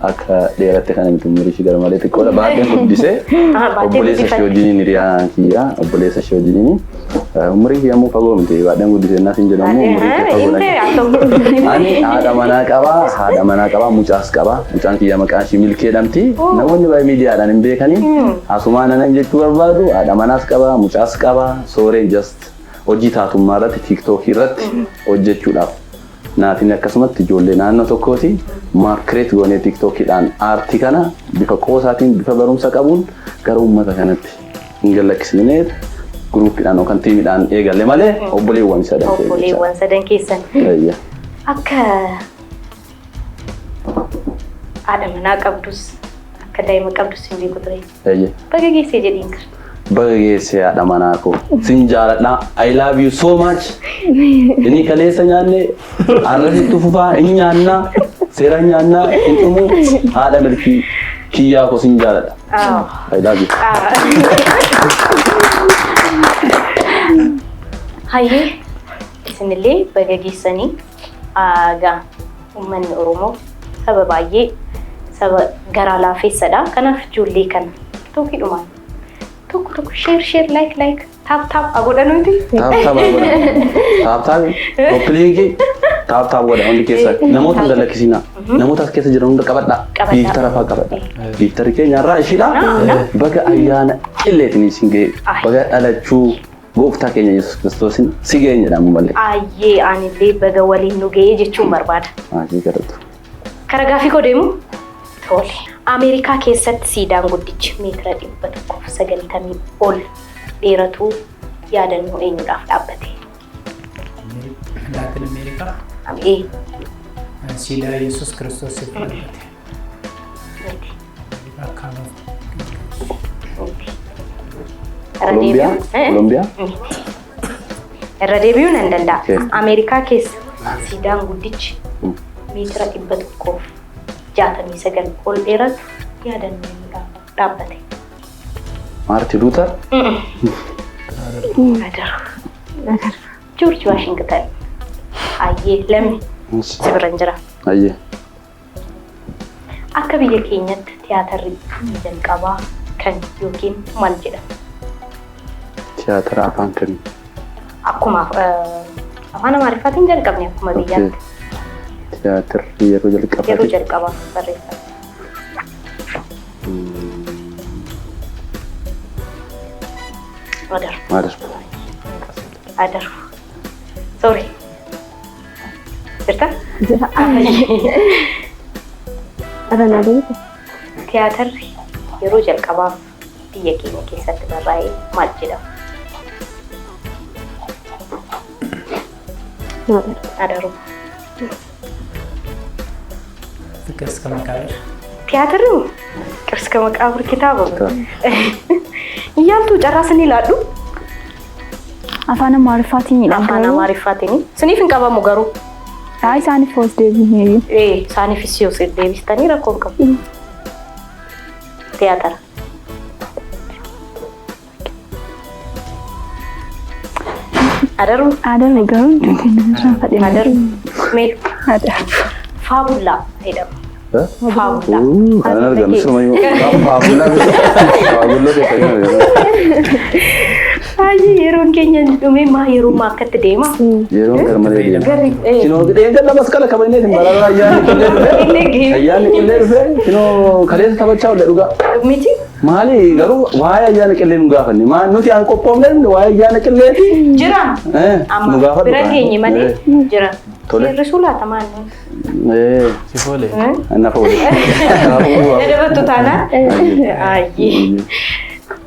Speaker 2: Akka dheeratte kan inni umurii ishee gara malee xiqqoodha. Baay'een guddisee obboleessa ishee wajjiniin hiriyaa kiyya obboleessa ishee wajjiniin umurii kiyya immoo fagoo miti. Baay'een guddisee naaf hin jedhamu umurii kiyya fagoodha. Ani haadha manaa qabaa, haadha manaa qabaa, mucaas qabaa. Mucaan kiyya maqaan ishee Milkee jedhamti. Namoonni baay'ee miidiyaadhaan hin beekanii. Asumaan anan jechuu barbaadu haadha manaas qabaa, mucaas qabaa. Sooreen just hojii taatummaa irratti TikTokii irratti hojjechuudhaaf. Naatiin akkasumatti ijoollee naannoo tokkooti maarkireet goonee TikTokiidhaan aartii kana bifa qoosaatiin bifa barumsa qabuun gara uummata kanatti hin gallakkisneef guruupiidhaan yookaan tiimiidhaan eegalle malee obboleewwan sadan keessa.
Speaker 5: Obboleewwan sadan keessan. Akka haadha manaa qabdus akka daa'ima qabdus hin beeku ture. Baga geessee jedhiin kara.
Speaker 2: Baga geessee haadha manaa koo. Sin jaaladha. I love you so much. Inni kaleessa nyaanne har'asitti fufaa hin nyaannaa seera nyaannaa hin dhumu haadha milkii kiyyaa koo sin jaaladha. I love you.
Speaker 5: Hayyee Isinillee baga geessanii egaa uummanni Oromoo saba baay'ee saba garaa laafessadha. Kanaaf ijoollee kana tokkidhumaan tokko tokko share share, like like, tap tap godhanuuti.
Speaker 2: Tap tap godha. Tap tap copy link tap tap godha hundi keessa. Namoota hunda lakkisinaa. Namoota as keessa jiran hunda qabadhaa.
Speaker 5: Qabadhaa.
Speaker 2: Giiftara fa'aa qabadhaa. Giiftarri keenya irraa ishiidha. Baga ayyaana qilleetiin isin ga'e. Baga dhalachuu gooftaa keenya Yesuus Kiristoosin si ga'e jedhamu malee.
Speaker 5: Ayyee, anillee baga waliin nu ga'ee jechuun barbaada.
Speaker 2: Maasii kadhatu.
Speaker 5: Kara gaafii koo deemu? Tole. Ameerikaa keessatti siidaan guddichi meetira 190 ol dheeratu yaadannoo eenyuudhaaf dhaabbate?
Speaker 8: Laatin Ameerikaa
Speaker 5: Ee,
Speaker 8: siidaa Yesuus Kiristoosiif dhaabbate.
Speaker 5: Miti.
Speaker 8: Akka
Speaker 5: Miti. Irra
Speaker 2: Kolombiyaa?
Speaker 5: deebi'uu?
Speaker 2: Kolombiyaa?
Speaker 5: Miti. Irra deebi'uu nan danda'a.
Speaker 2: Okay.
Speaker 5: Ameerikaa keessa siidaan guddichi meetira 169 ol dheeratu yaadannoo eenyuudhaaf dhaabbate?
Speaker 2: Maartin Luuter?
Speaker 5: Adaru. George Washington. Ayyee, lammi si biran jira.
Speaker 2: Ayyee.
Speaker 5: Akka biyya keenyatti tiyaatarri jalqabaa kan yookiin maal jedhama?
Speaker 2: Tiyaatira afaan kamii?
Speaker 5: Akkuma afaan Amaariffaatiin jalqabne akkuma biyyaatti
Speaker 2: Tiyaatirri yeroo
Speaker 5: yeroo
Speaker 2: jalqabaati.
Speaker 5: jalqabaa barreeffame. Adaru.
Speaker 2: Maal?
Speaker 5: Adaru. Sorry. Jirta?
Speaker 7: Jira. Irra naa deemte.
Speaker 5: Tiyaatarri yeroo jalqabaaf biyya keenya keessatti barraa'e maal jedhama?
Speaker 7: Naa darba.
Speaker 5: Adaru.
Speaker 8: ፍቅር እስከ መቃብር።
Speaker 5: Tiyaatarri ፍቅር እስከ መቃብር kitaaba. Iyyaaltuu carraa sinii laadhu.
Speaker 6: Afaan Amaariffaatiin
Speaker 5: Afaan Amaariffaatiin. Siniif hin qabamu garuu.
Speaker 6: Haa, isaaniif hoos deebinee.
Speaker 5: Ee, isaaniifis yoo deebistanii rakkoo hin qabu. Tiyaatara. Adaruu.
Speaker 6: Adaruu garuu hin
Speaker 5: Adaruu. Meelu.
Speaker 6: Adaruu.
Speaker 5: Faabullaa jedhama. Faabullaa.
Speaker 2: Kanan argamu sirumayyuu. Faabullaa faabullaa keessa kan argamu.
Speaker 5: Baay'ee yeroon keenya dhume maa yeroo maa akkatti deema.
Speaker 2: Yeroon garmalee deema.
Speaker 5: Garri
Speaker 2: Kinoo dheengadha masqala kabajnee hin barara ayyaanni qillee dhufe. Ayyaanni qillee dhufe kinoo kaleessa taphachaa oolle dhugaa.
Speaker 5: Miti.
Speaker 2: Maali garuu waa'ee ayyaana qillee nu gaafanne. Maal nuti aan qophoofne waa'ee ayyaana qilleeti.
Speaker 5: Jira.
Speaker 2: Nu
Speaker 5: Amma
Speaker 2: gaafadhu.
Speaker 5: bira geenye malee jira.
Speaker 2: Tole.
Speaker 5: Hir'isuu laata maal?
Speaker 9: Si foole.
Speaker 2: Na foole.
Speaker 5: Daddabattu taanaan. Ayyee.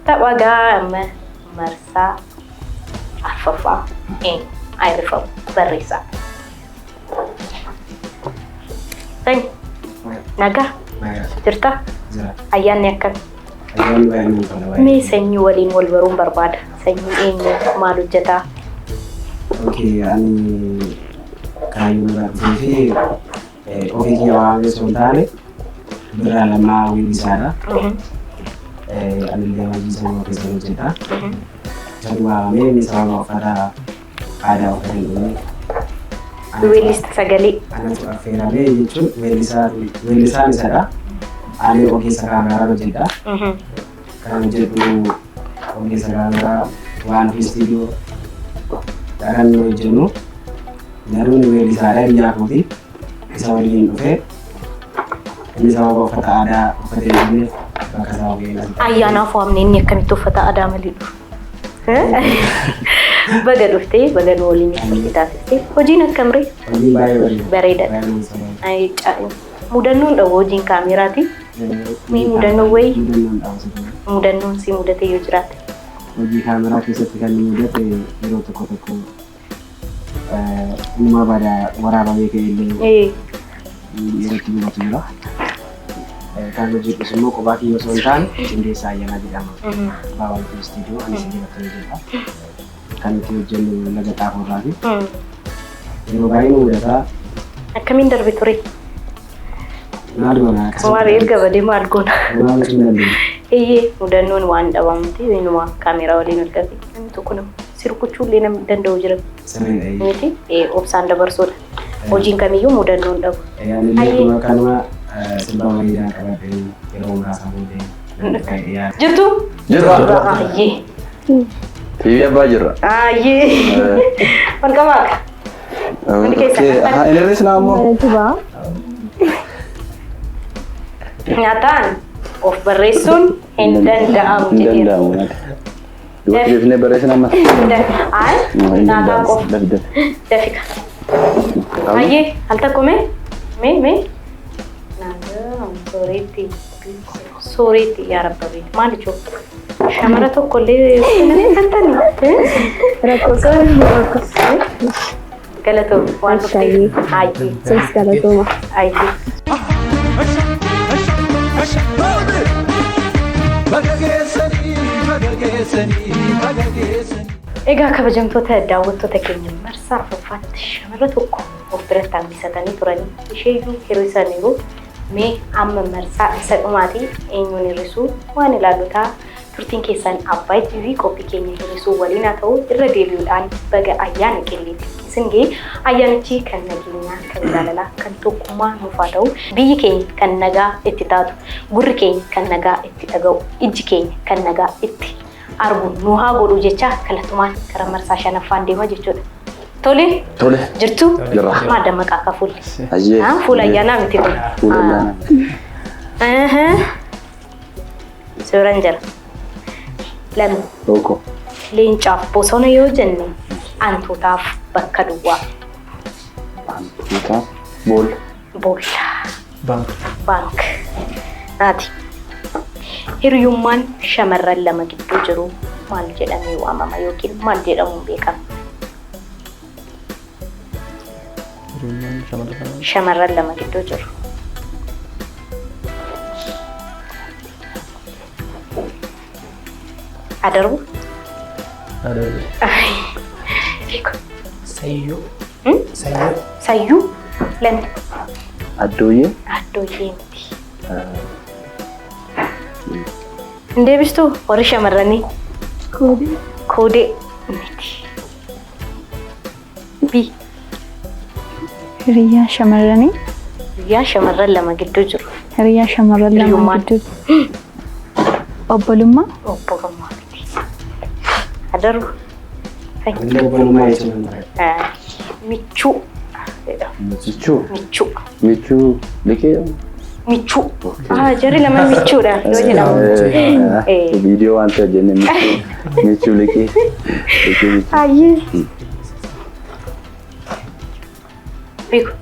Speaker 5: Tapha gaa amma marsaa arfaffaa ayirifamu barreessaa. Sanyi nagaa jirta? Ayyaanni akkam? Mee sanyii waliin wal baruun barbaada. Sanyii eenyu, maal hojjetaa?
Speaker 10: Okay, ani kaayyoo irraa dhufee fi ofii kiyya waamee osoo hin taane Birraa Lammaa weellisaadha. Anillee hojii sanyii keessa hojjedha. Isatu waamamee inni sababa uffata aadaa uffatee hin dhufne.
Speaker 5: Weellista sagalee.
Speaker 10: Anatu affeeramee jechuun weellisaan isadha. Ani ogeessa kaameraa hojjedha. Kan hojjedhu ogeessa kaameraa waan fi istiidiyoo kan hojjennu. Garuu inni weellisaadha biyyaa kooti. Isa waliin dhufee inni sababa uffata aadaa uffatee hin dhufneef bakka isaa bu'ee asitti.
Speaker 5: Ayyaanaaf waamne inni akkamitti uffata aadaa malee dhufu? Baga dhuftee, baga nu waliin turte taasistee. Hojiin akkam ree?
Speaker 10: Hojiin baay'ee bareeda.
Speaker 5: Bareedaadha.
Speaker 10: Baay'ee namatti tola.
Speaker 5: Ay, mudannoon dhabu hojiin kaameraati. Mee mudannoo wayii?
Speaker 10: Mudannoon dhabu si tola.
Speaker 5: Mudannoon si mudate yoo jiraate.
Speaker 10: Hojii kaameraa keessatti kan nu mudate yeroo tokko tokko uumaa badaa waraabamee ka'e illee yeroo itti mudatu jira. Kan hojjedhus immoo kophaa kiyya osoo hin taane Qindeessaa Ayyanaa jedhama. Baawwantii istiidiyoo anis jalatti hojjedha. Kan nuti hojjennu Laga Xaafoo irraati. Yeroo baay'ee nu mudataa.
Speaker 5: Akkamiin darbe ture?
Speaker 10: Maal goona akkasuma.
Speaker 5: Maal erga badee maal goona?
Speaker 10: Maal gochuu hin dandeenyu.
Speaker 5: Eeyyee, mudannoon waan dhabamte inuma kaameraa waliin wal qabate namni tokko nama Si rukuchuu illee namni danda'u jira.
Speaker 10: Sirriidha.
Speaker 5: Miti obsaan dabarsuudha. Hojiin kamiyyuu mudannoo hin dhabu.
Speaker 10: Anillee kanuma sirba bareedaa qabadhee yeroo muraasa booddee
Speaker 5: Jirtu?
Speaker 2: Jirra.
Speaker 5: Ayyee.
Speaker 2: TV abbaa jirra.
Speaker 5: Ayyee. Ol qabaa akka. Hundi keessan.
Speaker 2: Aha, inni hir'isnaa ammoo.
Speaker 5: Nyaataan of barreessuun hin danda'amu
Speaker 2: Hin
Speaker 5: jedheera.
Speaker 2: danda'amu. Dubartii deebisnee barreessina ammas.
Speaker 5: Ay,
Speaker 2: Hin
Speaker 5: nyaataan
Speaker 2: danda'amu.
Speaker 5: qofa.
Speaker 2: Dafi dafi.
Speaker 5: Dafika. Ayyee, al tokko mee? Mee mee? Nagaa sooretti. Sooretti yaa rabbabe. Maal jechuudha? Shamara tokko illee namni
Speaker 7: Rakkoo
Speaker 5: Galatoo waan dhufteef. Ayyee.
Speaker 7: Isinis galatooma.
Speaker 5: Ayyee.
Speaker 1: Baga geessanii, baga geessanii, baga geessanii.
Speaker 5: Egaa kabajamtoota daawwattoota keenya marsaa afuraffaatti shamara tokko of biratti hambisatanii turanii isheeyyuu hir'isaniiru. Mee amma marsaa isa dhumaatii eenyuun hir'isuu waan ilaallu ta'a. Turtiin keessan Abbaay TV qophii keenya hir'isuu waliin haa ta'u irra deebi'uudhaan baga ayyaana qilleetti isin ga'e ayyaanichi kan nageenyaa, kan jaalalaa, kan tokkummaa nuuf haa ta'u biyyi keenya kan nagaa itti taatu, gurri keenya kan nagaa itti dhaga'u, ijji keenya kan nagaa itti argu nu haa godhu jecha kallattumaan gara marsaa shanaffaan deema jechuudha. Tole
Speaker 2: Tole.
Speaker 5: jirtu
Speaker 2: Jirra.
Speaker 5: maadda maqaa akka fuulli.
Speaker 2: Ayyee.
Speaker 5: Fuula ayyaanaa miti kun.
Speaker 2: Fuula ayyaanaa.
Speaker 5: Suuraan jira. Lama
Speaker 2: Tokko.
Speaker 5: leencaaf bosona yoo jenne antuutaaf bakka duwwaa.
Speaker 2: Antuutaaf boolla.
Speaker 5: Boolla.
Speaker 9: Baank.
Speaker 5: Baank. Naati. Hiriyummaan shamarran lama gidduu jiru maal jedhamee waamama yookiin maal jedhamuun beekama?
Speaker 9: Hiriyummaan shamarran lama.
Speaker 5: Shamarran lama gidduu jiru. Adarbu?
Speaker 9: Adarbu.
Speaker 8: Sayyoo. Sayyoo.
Speaker 5: Sayyuu? Lama.
Speaker 2: Addooyyee.
Speaker 5: Addooyyee miti. Hin deebistuu warri shamarranii?
Speaker 7: Koodee.
Speaker 5: Koodee miti. B.
Speaker 6: Hiriyyaa shamarranii.
Speaker 5: Hiriyyaa shamarran lama gidduu jiru.
Speaker 6: Hiriyyaa shamarran lama
Speaker 5: Hiriyummaan.
Speaker 6: gidduu. Obbolummaa.
Speaker 5: Obbolummaa miti. Adarbu.
Speaker 10: Illee obbolummaa jechuun
Speaker 5: Michuu. jedhama.
Speaker 2: Michuu.
Speaker 5: Michuu.
Speaker 2: Michuu liqee.
Speaker 5: Michuu. Ah, jarri lama michuudha yoo jedhamu.
Speaker 2: Viidiyoo waan ta'e jennee michuu. Michuu liqee. Liqee michuu.
Speaker 5: Ayyee. Biiku.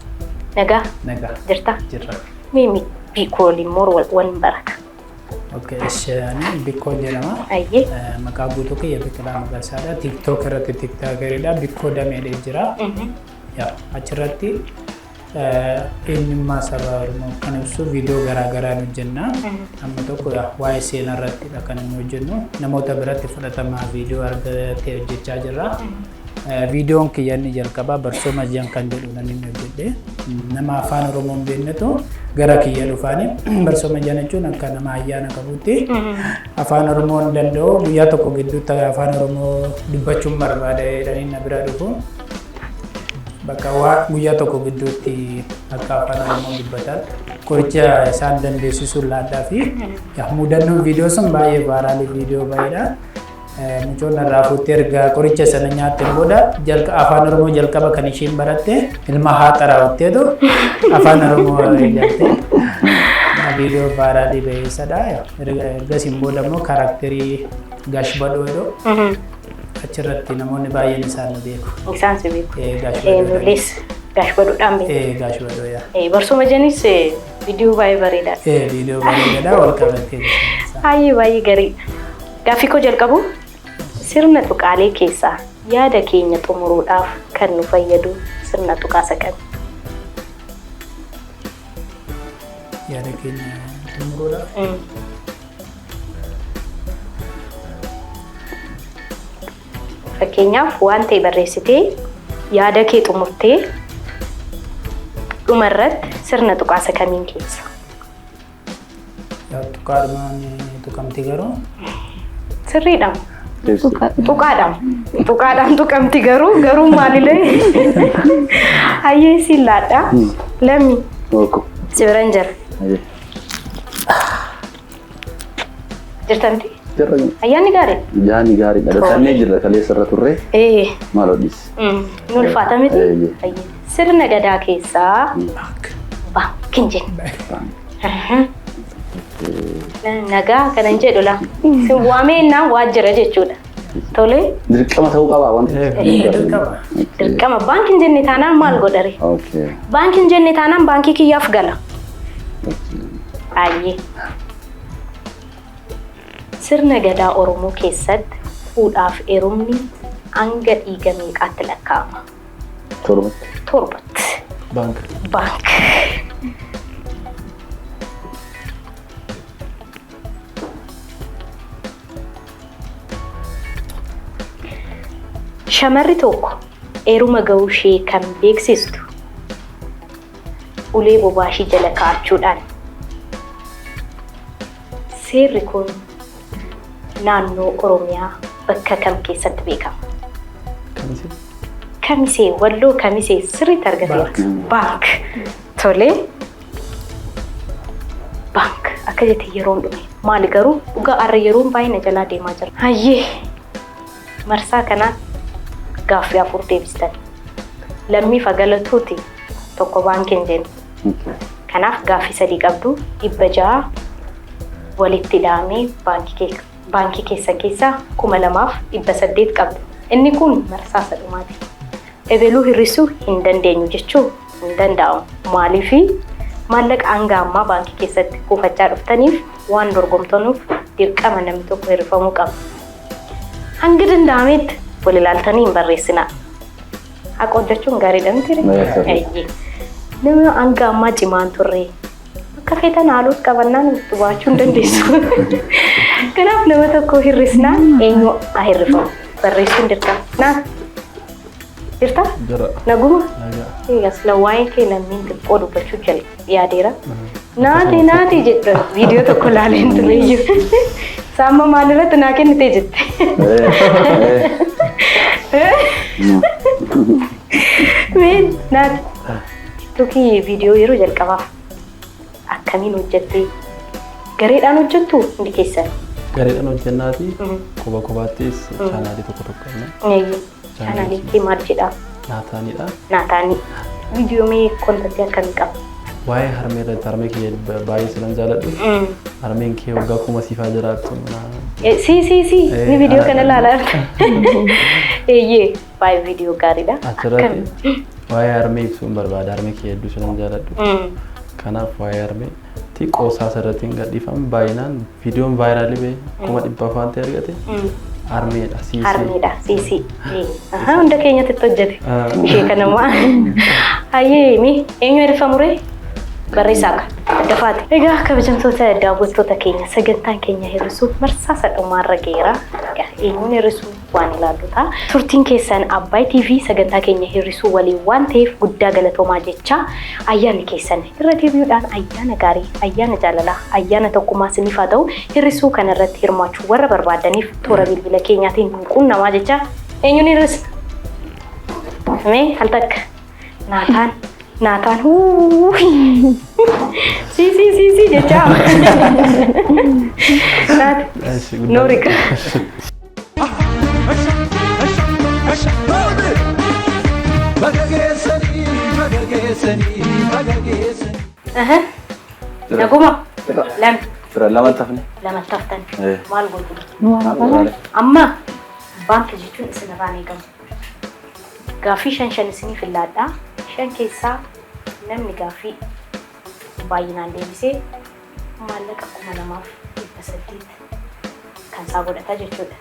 Speaker 5: Nagaa
Speaker 8: Nagaa.
Speaker 5: jirta?
Speaker 8: Jirra.
Speaker 5: Mee biikoo waliin immoo wal baraka.
Speaker 8: Okay, isheen Bikkoo jedhama.
Speaker 5: Ayyee.
Speaker 8: Maqaa guutuu kiyya Biqilaa Magarsaadha. TikTok irratti TikTokeridha. Bikkoo dameedhee jira. Achirratti eenyummaa saba Oromoo kan ibsu viidiyoo garaagaraa hojjenna. Amma tokko waa'ee seenaa irrattidha kan inni hojjennu. Namoota biratti fudhatamaa viidiyoo argatee hojjechaa jirra. Viidiyoon kiyya inni jalqabaa barsooma jiran kan jedhu nan inni hojjedhe. Nama afaan Oromoo hin beeknetu gara kiyya dhufaani. Barsooma jiran jechuun akka nama ayyaana qabutti afaan Oromoo hin danda'u guyyaa tokko gidduutti afaan Oromoo dubbachuun barbaada jedhanii na bira dhufu. Bakka waa guyyaa tokko gidduutti akka afaan Oromoo dubbatan qoricha isaan dandeessisuun laadhaa fi mudannoon viidiyoo sun baay'ee vaaraalii viidiyoo baay'eedha. Mucoon irraa fuuttee erga qoricha sana nyaatteen booda afaan Oromoo jalqaba kan isheen baratte ilma haa xaraawwatteetu afaan Oromoo eegalte. Viidiyoo vaaraalii ba'eessadha. Ergasiin booda immoo kaaraakterii Gaash Badhoo jedhu achirratti namoonni baay'een isaan nu beeku.
Speaker 5: Isaan si beeku.
Speaker 8: Gaash Badhoo.
Speaker 5: Nulees Gaash Badhoodhaan beeku.
Speaker 8: Gaash Badhoo yaa.
Speaker 5: Barsooma janis viidiyoo baay'ee bareedaadha.
Speaker 8: Viidiyoo bareedaadha wal qabatee.
Speaker 5: Baay'ee baay'ee gaarii. Gaaffii koo jalqabu sirna tuqaalee keessaa yaada keenya xumuruudhaaf kan nu fayyadu sirna tuqaa isa kami?
Speaker 8: Yaada keenya xumuruudhaaf.
Speaker 5: Fakkeenyaaf waan ta'e barreessitee yaada kee xumurtee dhumarratti sirna tuqaa isa kamiin keessa?
Speaker 8: Tuqaadhumaan tuqamti garuu.
Speaker 5: Sirriidha. Tuqaadhaan. Tuqaadhaan tuqamti garuu garuu maalilee? Hayyee siin laadha. Lammi
Speaker 2: Ooko.
Speaker 5: si biran jira.
Speaker 2: Hayyee.
Speaker 5: Jirtanti?
Speaker 2: Jirra.
Speaker 5: Ayyaanni gaarii?
Speaker 2: Yaani gaariidha. Dattannee jirra kaleessa irra turre.
Speaker 5: Ee.
Speaker 2: Maal hodhis?
Speaker 5: Ni ulfaata miti?
Speaker 2: Eeyyee.
Speaker 5: Hayyee. Sirna gadaa keessaa baankiin jenna. Nagaa kanan jedhu laa. Sin waameenna waajjira jechuudha. Tole
Speaker 2: Dirqama ta'uu qaba wanti.
Speaker 5: dirqama baankiin jenne taanaan maal godhare?
Speaker 2: Okay.
Speaker 5: Baankiin jenne taanaan baankii kiyyaaf gala. Baay'ee. Sirna gadaa Oromoo keessatti fuudhaaf heerumni hanga dhiiga meeqaatti lakkaa'ama?
Speaker 2: Torbatti.
Speaker 5: Torbatti.
Speaker 9: Baank.
Speaker 5: Baank. Shamarri tokko heeruma ga'uu ishee kan beeksistu ulee bobaa ishee jala kaa'achuudhaan. Seerri kun naannoo Oromiyaa bakka kam keessatti beekama?
Speaker 9: Kamisee.
Speaker 5: Kamisee, Walloo Kamisee sirriitti argateera. Baank. Tole. Baank. Akka jette yeroon dhume. Maali garuu dhugaa har'a yeroon baay'ee na jalaa deemaa jira. Hayyee. Marsaa kanaan gaaffii afur deebistan. Lammii fagalatuuti tokko baankiin jennu. Kanaaf gaaffii sadii qabdu 600 walitti hidhamee baankii keessan keessaa 2800 qabdu. Inni kun marsaa sadhumaati. Ebeluu hir'isuu hin dandeenyu jechuu hin danda'amu. Maaliifi maallaqa hanga ammaa baankii keessatti kuufachaa dhuftaniif waan dorgomtanuuf dirqama namni tokko hir'ifamuu qaba. Hanga danda'ametti wal ilaaltanii hin barreessinaa. Haqa hojjechuun gaariidha miti ree? Nama hanga ammaa cimaan turre akka feetan haalota qabannaan itti baachuu hin dandeessu. Kanaaf nama tokko hir'isnaan eenyu haa hir'ifamu? Barreessuun dirqama. Naa jirta?
Speaker 9: Jira.
Speaker 5: Naguma?
Speaker 9: Nagaa.
Speaker 5: Eegas waa'ee kee lammiin xiqqoo dubbachuu yaadeera. Naati naati jedha viidiyoo tokko ilaaleen ture iyyuu. Saamma maalirratti naa kennite jette. Mee naati TikTokii viidiyoo yeroo jalqabaaf akkamiin hojjette? Gareedhaan hojjettu hundi keessan?
Speaker 9: Gareedhaan hojjennaati. Kopha kophaattis chaanaalii tokko tokko qabna.
Speaker 5: Chaanaalii kee maal jedhaa?
Speaker 9: Naataanidha.
Speaker 5: Naataanii. Viidiyoo mee contentii akkamii qaba?
Speaker 9: Waa'ee harmee irratti harmee kiyya baay'ee silan jaaladhu. Harmeen kee waggaa kuma siifaa jiraattu.
Speaker 5: Si ni viidiyoo kana ilaalaa jirta. Eeyyee baay'ee viidiyoo gaariidha.
Speaker 9: Achirratti waa'ee harmee ibsuun barbaada. Harmee kiyya hedduu silan jaaladhu. Kanaaf waa'ee harmee qoosaa asirratti hin gadhiifamu. Baay'inaan viidiyoon viralii ba'e 400,000 waan ta'e argate harmeedha. Siisii.
Speaker 5: Harmeedha siisii. Hunda keenyatti itti hojjete. Ishee kanammoo. Hayyee mi eenyu hir'ifamu ree? Barreessaa ka dafaati. Egaa kabajamtoota daawwattoota keenya sagantaan keenya hir'isuu marsaa sadhumaarra geera. Egaa eenyuun hir'isuu waan ilaallu ta'a. Turtiin keessan Abbaay TV sagantaa keenya hir'isuu waliin waan ta'eef guddaa galatoomaa jecha ayyaanni keessan irra deebi'uudhaan ayyaana gaarii, ayyaana jaalalaa, ayyaana tokkummaa isiniif haa ta'u. Hir'isuu kanarratti hirmaachuu warra barbaadaniif toora bilbila keenyaatiin nu qunnamaa jecha eenyuun hir'isna? Mee al takka Naataan Naataan huu si si si si jecha Naati Noorika.
Speaker 1: Baga geessanii, baga geessanii, baga geessanii.
Speaker 5: Naguma lami
Speaker 2: Fira lama tafne.
Speaker 5: lama taftan maal gootu?
Speaker 6: Nu
Speaker 5: Amma baankii jechuun isinirraan eegamu. Gaaffii shan shan isiniif illaadha. Shan keessaa namni gaaffii baay'inaan deebisee maallaqa 2800 kan isaa godhata jechuudha.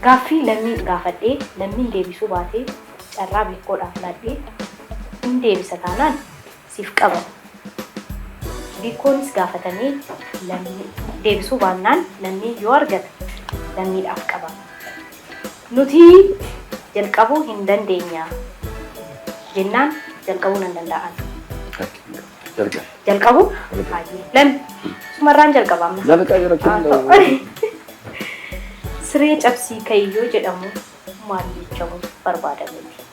Speaker 5: Gaaffii lammiin gaafadhee lammiin deebisuu baatee carraa beekoodhaaf laadhee hin deebisa taanaan siif qaba. Beekoonis gaafatamee lammii deebisuu baannaan lammii yoo argata lammiidhaaf qaba. Nuti jalqabuu hin dandeenya jennaan jalqabuu nan danda'an.
Speaker 2: Jalqabe.
Speaker 5: Jalqabu? Baay'ee. Lammi sumarraan jalqaba amma.
Speaker 2: Jalqabe rakkoo hin qabu.
Speaker 5: Siree cabsii ka'i yoo jedhamu maal jechamu barbaadameeti?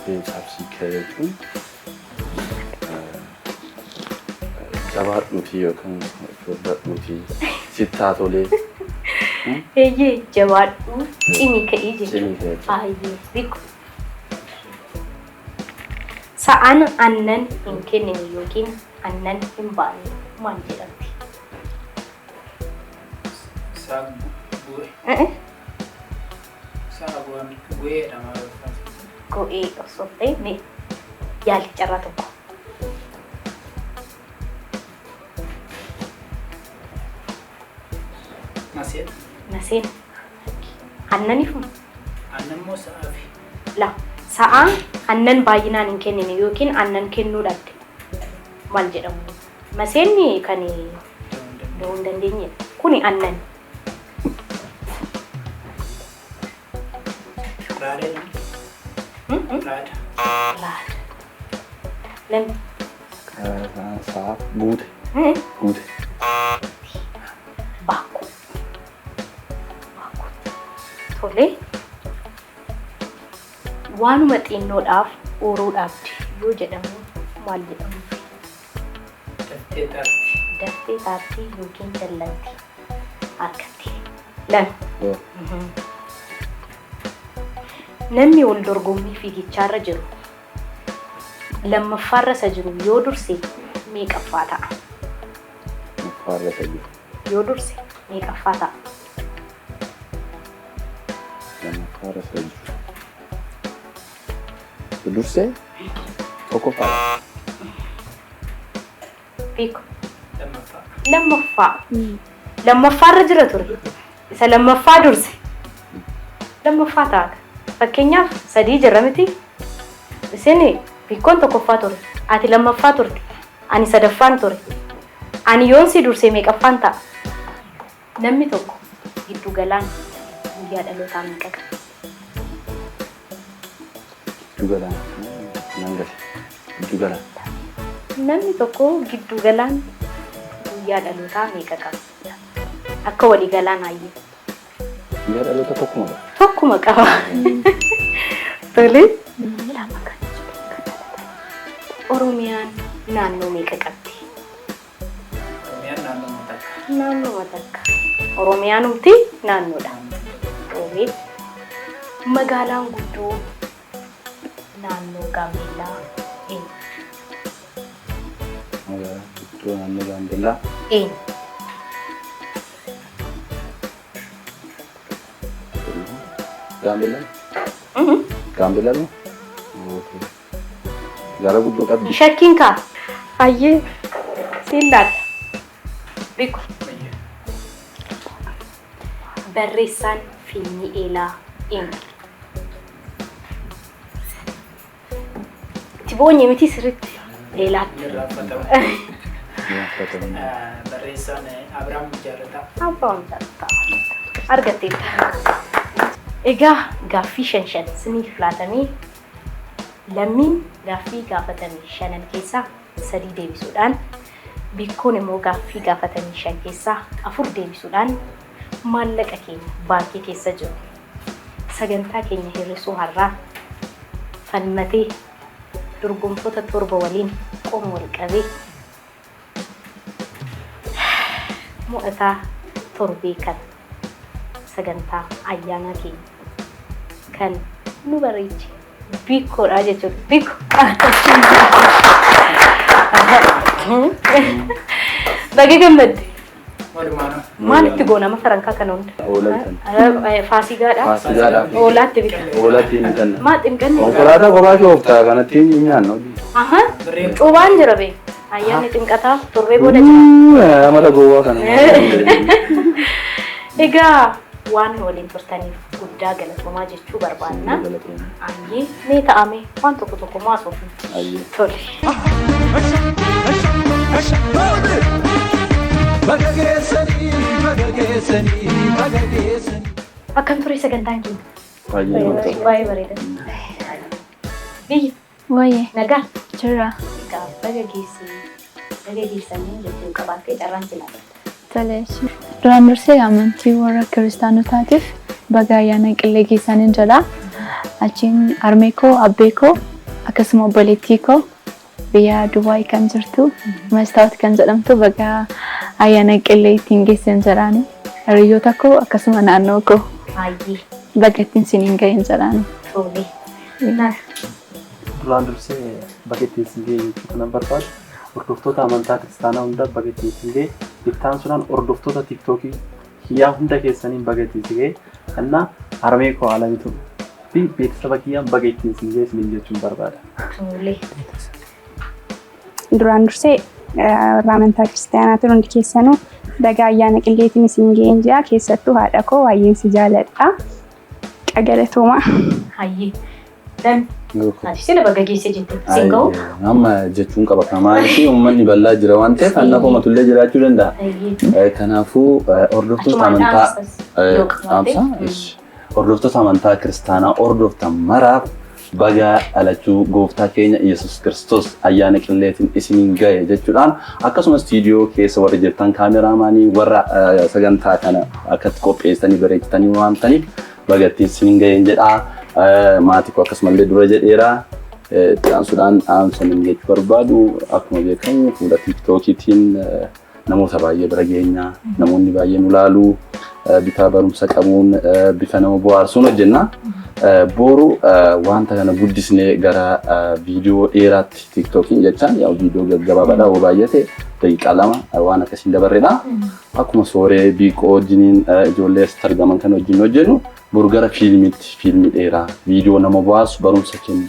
Speaker 2: Siree cabsii ka'i jechuun jabaadhuutii yookaan furdadhuutii sittaa tolee.
Speaker 5: Eeyyee jabaadhuu cimii ka'ii jechuudha.
Speaker 2: Cimii ka'ii.
Speaker 5: Baay'ee beeku. Sa'aan aannan hin kennine yookiin aannan hin baanne maal jedhamti?
Speaker 8: Sa'a bu'e. Sa'a bu'ee jedhama.
Speaker 5: Go'ee osoo hin ta'in mee yaali carraa tokko.
Speaker 8: Maseen.
Speaker 5: Maseen. Aannaniif moo?
Speaker 8: Aannan moo sa'aafi?
Speaker 5: La sa'a aannan baay'inaan hin kennine yookiin aannan kennuu dhabde maal jedhamu? Maseenni kan da'uu hin dandeenyedha. Kuni aannan.
Speaker 8: Raada jedhama. Raada.
Speaker 5: Raada. Namni.
Speaker 2: Sa'a guute. Guute.
Speaker 5: Baakuu. Baakuu. Tole. Waanuma xinnoodhaaf ooruu dhaabde yoo jedhamu maal jedhamu?
Speaker 8: Daftee taarti.
Speaker 5: Daftee taartii yookiin dallanti harkatti. Lama. Namni wal dorgommii fiigichaarra jiru lammaffaarra isa jiru yoo durse meeqaffaa ta'a?
Speaker 2: Lammaffaarra isa jiru.
Speaker 5: Yoo durse meeqaffaa ta'a?
Speaker 2: Lammaffaarra isa jiru. Dursee tokkoffaadha.
Speaker 5: Beeku.
Speaker 8: Lammaffaa.
Speaker 5: Lammaffaa. Lammaffaarra jira ture. Isa lammaffaa durse. Lammaffaa ta'a. Fakkeenyaaf sadii jirra miti. Isin Bikkoon tokkoffaa ture. Ati lammaffaa turte. Ani sadaffaan ture. Ani yoon si dursee meeqaffaan ta'a? Namni tokko giddu galaan guyyaa dhalootaa meeqa qaba?
Speaker 2: Giddu galaan nan gale. Giddu galaan.
Speaker 5: Namni tokko giddu galaan guyyaa dhalootaa meeqa qaba? Akka walii galaan hayyee.
Speaker 2: Guyyaa dhaloota tokkuma qaba.
Speaker 5: Tokkuma qaba. Tole. Oromiyaan naannoo meeqa qabdi?
Speaker 8: Oromiyaan naannoo takka.
Speaker 5: Naannoo takka. Oromiyaanumti naannoodha. Tole. Magaalaan guddoo naannoo Gaambeellaa eenyu?
Speaker 2: Magaalaan guddoo naannoo Gaambeellaa
Speaker 5: Eenyu?
Speaker 2: Gaambeellaa? Gaambeellaa moo? Magaalaa guddoo qabdi.
Speaker 5: Shakkiin kaa. Hayyee siin laata. Biku. Barreessaan fiilmii Eelaa eenyu? Itti boonye miti sirriitti Eelaatti.
Speaker 8: Irraanfatama. Barreessaan Abiraam Jaalataa.
Speaker 5: Abiraam Jaalataa. Argatteetta. Egaa gaaffii shan shan siniif laatamee lammiin gaaffii gaafatame shanan keessaa sadii deebisuudhaan Bikkoon immoo gaaffii gaafatame shan keessaa afur deebisuudhaan maallaqa keenya baankii keessa jiru sagantaa keenya hir'isuu har'aa falmatee dorgomtoota torba waliin qoma wal qabee mo'ataa torbee kan sagantaa ayyaanaa keenya kan nu bareeche Bikkoodha jechuudha. Bikko. Baga gammadde.
Speaker 8: Walumaanuu.
Speaker 5: Maal itti goona amma farankaa kana hunda?
Speaker 2: Hoolaa bitan.
Speaker 5: Faasigaadha.
Speaker 2: Faasigaadhaaf.
Speaker 5: Hoolaatti bita.
Speaker 2: Hoolaatti hin bitanna.
Speaker 5: Maa xinqanni?
Speaker 2: Konkolaataa kophaa kee ooftaa kanatti hin nyaannu.
Speaker 5: Aha. Cuubaan jira bee. Ayyaanni xinqataa torbee booda jira.
Speaker 2: Amala gowwaa kana.
Speaker 5: Egaa waan nu waliin turtaniif guddaa galatoomaa jechuu barbaanna. Ayyee mee ta'ame waan tokko tokko maa soofnu. Tole.
Speaker 1: Baga geessanii, baga geessanii, baga geessanii.
Speaker 5: Akkam ture sagantaan keenya?
Speaker 2: Baay'ee namatti tola.
Speaker 5: Baay'ee bareeda. Biyya.
Speaker 6: Wayyee.
Speaker 5: Nagaa.
Speaker 6: Jirra.
Speaker 5: Egaa baga geessee baga geessanii jechuun qabaattee carraan si laata.
Speaker 6: Tole. Duraan dursee amantii warra kiristaanotaatiif baga ayyaana qillee geessaniin jedha. Achiin harmee koo, abbee koo akkasuma obboleettii koo biyya Dubaay kan jirtu Mastaawot kan jedhamtu baga ayyaana qillee ittiin geessan jedhaani. Hiriyoota koo akkasuma naannoo koo baga ittiin siniin ga'een jedhaani.
Speaker 5: Tole.
Speaker 9: Duraan dursee baga ittiin sin ga'e jechuu kanan barbaadu hordoftoota amantaa kiristaanaa hunda baga ittiin sin ga'e, itti aansuudhaan hordoftoota tiiktookii kiyyaa hunda keessaniin baga ittiin sin ga'e, kannaa harmee koo Alamitu fi beeksisa kiyyaan baga ittiin sin ga'e isiniin jechuun barbaada.
Speaker 5: Tole.
Speaker 11: Duraan dursee warra amantaa kiristaanaatiin hundi keessanuu baga ayyaana qilleetiin isin ga'een jedha. Keessattuu haadha koo baay'een si jaaladha. Galatoomaa.
Speaker 5: Hayyee. Dan. Ati sila baga geesse jette. Sin ga'u?
Speaker 2: Amma jechuun qaba. Kana maaliif uummanni bal'aa jira waan ta'eef anna komatullee jiraachuu danda'a. Kanaafuu hordoftoota amantaa dhaamsa hordoftoota amantaa kiristaanaa hordoftan maraaf baga dhalachuu gooftaa keenya Yesuus Kiristoos ayyaana qilleetiin isiniin ga'e jechuudhaan, akkasumas istiidiyoo keessa warra jirtan kaameraamaanii warra sagantaa kana akkatti qopheessanii bareechitanii waan ta'aniif baga ittiin isiniin ga'een jedhaa. Maatii koo akkasumallee dura jedheera. Itti aansuudhaan dhaamsa namni jechuu barbaadu, akkuma beekamu fuula tiiktookiitiin namoota baay'ee bira geenya, namoonni baay'ee nu laalu, bifa barumsa qabuun, bifa nama bohaarsuun hojjenna. Boru wanta kana guddisnee gara viidiyoo dheeraatti, tiiktookiin jechaan yaa viidiyoo gaggabaabaadha, yoo baay'ate daqiiqaa 2 waan akkasiin dabarredha. Akkuma Sooree Biiqoo wajjiniin ijoollee asitti argaman kan wajjin hojjennu, boru gara fiilmiitti, fiilmii dheeraa viidiyoo nama bohaarsu, barumsa kennu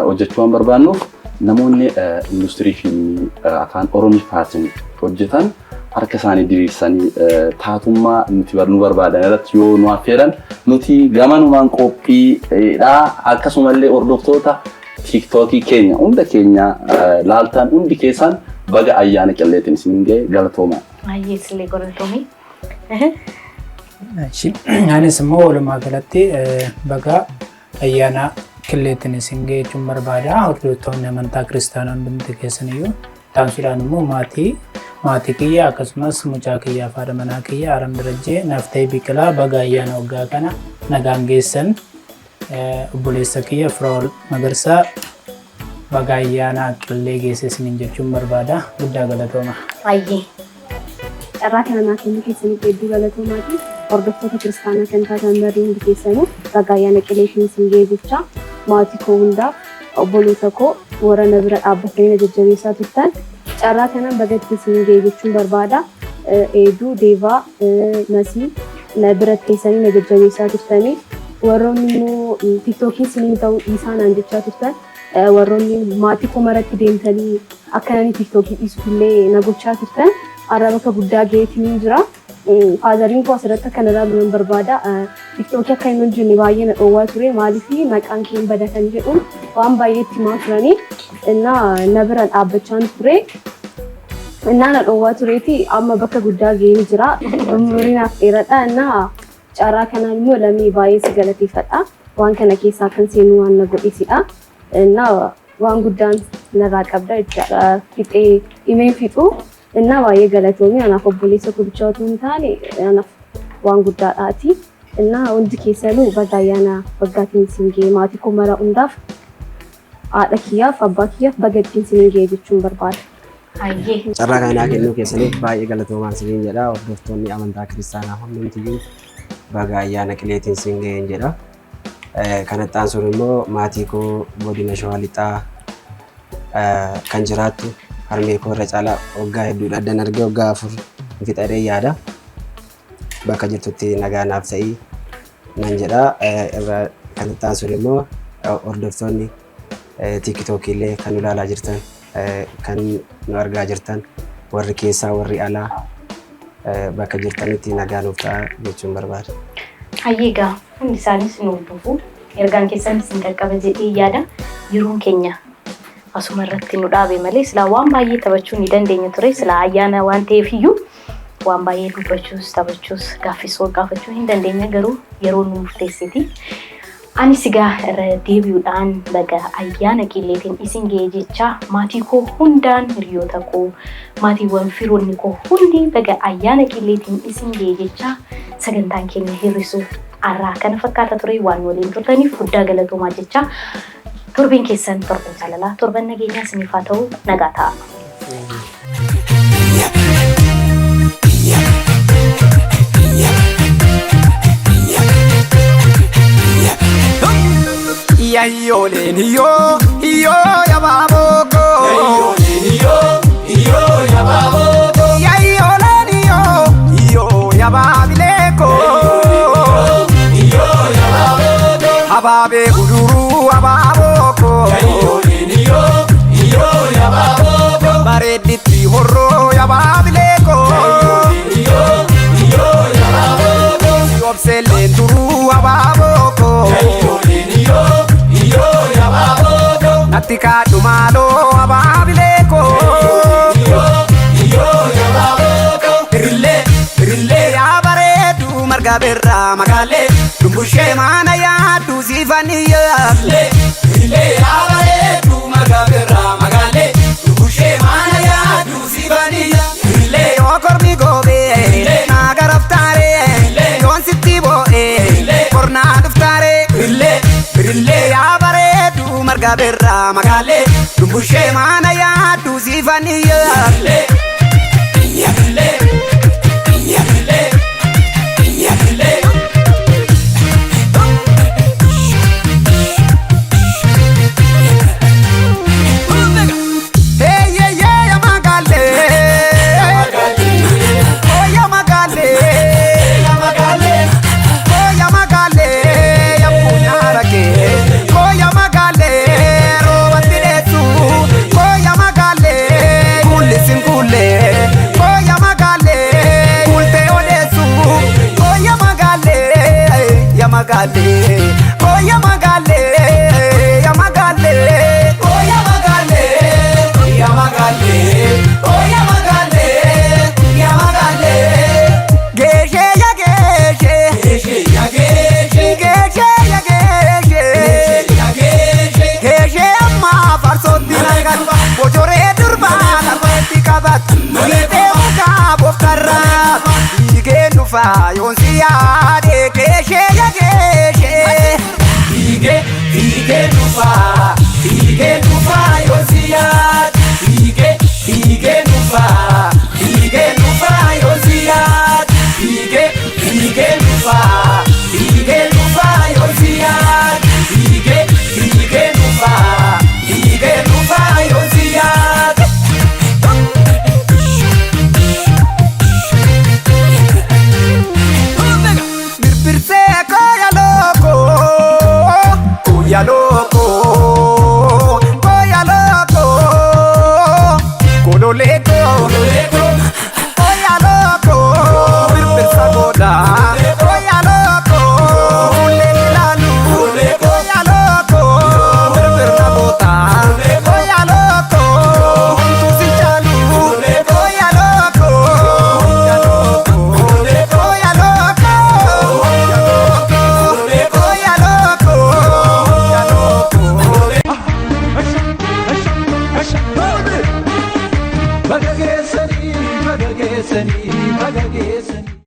Speaker 2: hojjechuu waan barbaannuuf, namoonni industirii fiilmii afaan Oromiffaatiin hojjetan harka isaanii diriirsanii taatummaa nuti nu barbaadan irratti yoo nu affeeran nuti gamanumaan qophiidha. Akkasumallee hordoftoota tiiktookii keenya hunda keenya laaltan hundi keessan baga ayyaana qilleetiin isin ga'e, galatooma.
Speaker 5: Baay'ee sillee galatoomii.
Speaker 8: Anis immoo walumaa galatti baga ayyaana qilleetiin isin ga'e jechuun barbaada. Hordoftoonni amantaa kiristaanaa hundumti keessaniyyuu, taansuudhaan immoo maatii kiyya akkasumas mucaa kiyyaa fi haadha manaa kiyya Aram Darajjee naaf ta'e Biqilaa baga ayyaana waggaa kana nagaan geessan. Obboleessa kiyya Firaa'ol Magarsaa baga ayyaana qillee geesse isiniin jechuun barbaada. Guddaa galatooma.
Speaker 5: Baay'ee.
Speaker 7: Carraa kana naa kennuu keessaniif hedduu galatoomaati. Hordoftoota kiristaanaa kan taatan barri hundi keessanuu baga ayyaana qilleetiin isin ga'e jecha, maatii koo hundaaf, obboloota koo warra na bira dhaabbatanii na jajjabeessaa turtan carraa kanaan baga itti isin ga'e jechuun barbaada. Eeduu, Deevaa, Masii na bira teessanii na jajjabeessaa turtanii, warroonni immoo tiiktookiin isiniin ta'uu dhiisaa naan jechaa turtan, warroonni maatii koo maratti deemtanii akka namni tiiktookii dhiisuuf illee na gochaa turtan, har'a bakka guddaa ga'eetiin jira. Fatheriin koo asirratti akka na ilaalu nan barbaada. Tiiktookii akka hin hojjenne baay'ee na dhoowwaa ture. Maaliif maqaan kee hin bada kan jedhuun waan baay'ee itti himaa turanii. Innaa na bira dhaabbachaan ture. Innaa na dhoowwaa tureeti amma bakka guddaa ga'ee jira. Umuriin naaf dheeradha. Innaa carraa kanaan immoo lammii baay'ee si galateeffadha. Waan kana keessaa kan seenu waan na godhesidha. Innaa waan guddaan narraa qabda jechaadha. Fixee himeen fixu. Innaa baay'ee galatoomii, anaaf obboleessa koo bichaa otoo hin taane anaaf waan guddaadhaati. Innaa hundi keessanuu baga ayyaana waggaatiin isin ga'e, maatii koo mara hundaaf, haadha kiyyaaf, abbaa kiyyaaf baga ittiin isin ga'e jechuun barbaada.
Speaker 5: Hayyee.
Speaker 10: Carraa kana naa kennuu keessaniif baay'ee galatoomaa isiniin jedha. Hordoftoonni amantaa kiristaanaa hundumtiyyuu baga ayyaana qileetiin isin ga'een jedha. Kanatti aansuun immoo maatii koo godina Shawaa Lixaa kan jiraattu harmee koo irra caalaa waggaa hedduudha addan argee, waggaa 4 fixadhee yaada. Bakka jirtutti nagaa naaf ta'ii nan jedha. Irra kanatti aansuun immoo hordoftoonni tiiktookii illee kan nu ilaalaa jirtan, kan nu argaa jirtan, warri keessaa warri alaa bakka jirtanitti nagaa nuuf ta'a jechuun barbaada.
Speaker 5: Hayyee, egaa hundi isaanis nu hordofu. Ergaan keessanis hin qaqqaba jedhee yaada. Yeroon keenya asuma irratti nu dhaabe malee silaa waan baay'ee taphachuu ni dandeenya ture. Silaa ayyaana waan ta'eef iyyuu waan baay'ee dubbachuus, taphachuus, gaaffis wal gaafachuu hin dandeenya, garuu yeroo nu murteessiti. Anis egaa irra deebi'uudhaan baga ayyaana qilleetiin isin ga'e jecha maatii koo hundaan hiriyoota koo maatiiwwan firoonni koo hundi baga ayyaana qilleetiin isin ga'e jecha sagantaan keenya hir'isuu har'aa kana fakkaata ture waan waliin turtaniif guddaa galatoomaa jecha torbeen keessan torban jaalalaa torban nageenyaa isiniif haa ta'u nagaa ta'a.
Speaker 1: Yayyooleen hiyyoo hiyyoo yabaaboo Yayyooleen hiyyoo hiyyoo yabaaboo Yayyooleen hiyyoo hiyyoo yabaabilee koo Hiyyoo yabaaboo Abaabee guduruu abaaboo koo Yayyooleen hiyyoo hiyyoo yabaaboo Bareedditti horroo yabaabilee koo Yayyooleen hiyyoo hiyyoo yabaaboo Si obseelleen turuu abaaboo koo Yayyooleen hiyyoo hiyyoo yabaaboo Natti kaadhu maaloo abaabilee koo Hiyyoo yabaaboo Irillee irillee yaa bareedu marga birraa magaalee Dumbushee maana yaaddu siifaniyaa Irillee yaa bareedu marga birraa magaalee Dumbushee maana yaaddu siifaniyaa Irillee yoo kormi goobee naa garaftaaree yoon sitti boo'ee kornaa dhuftaaree Irillee irillee yaa bareedu marga birraa magaalee Dumbushee maana yaaddu siifaniyaa Irillee irillee irillee irillee. Hey yeah yeah ya magale, oh ya magale, ya magale, oh ya magale, ya punyara ke, oh ya magale, robati desu, oh ya magale, kulle sin kulle, oh ya magale, kulte odesu, oh ya magale, ya magale, oh ya magale, ya magale, oh ya magale. Yamagale, oh yamagale, yamagale. Geshe ya geshe, geshe ya geshe, geshe ya geshe, ya geshe, geshe amma farsotti nagan, bojore durba lafatti qabat, mul'ite muka boftarra, fiigee dhufa yoon si yaade, geshe ya geshe, fiigee fiigee dhufa, fiigee dhufa yoon si yaade.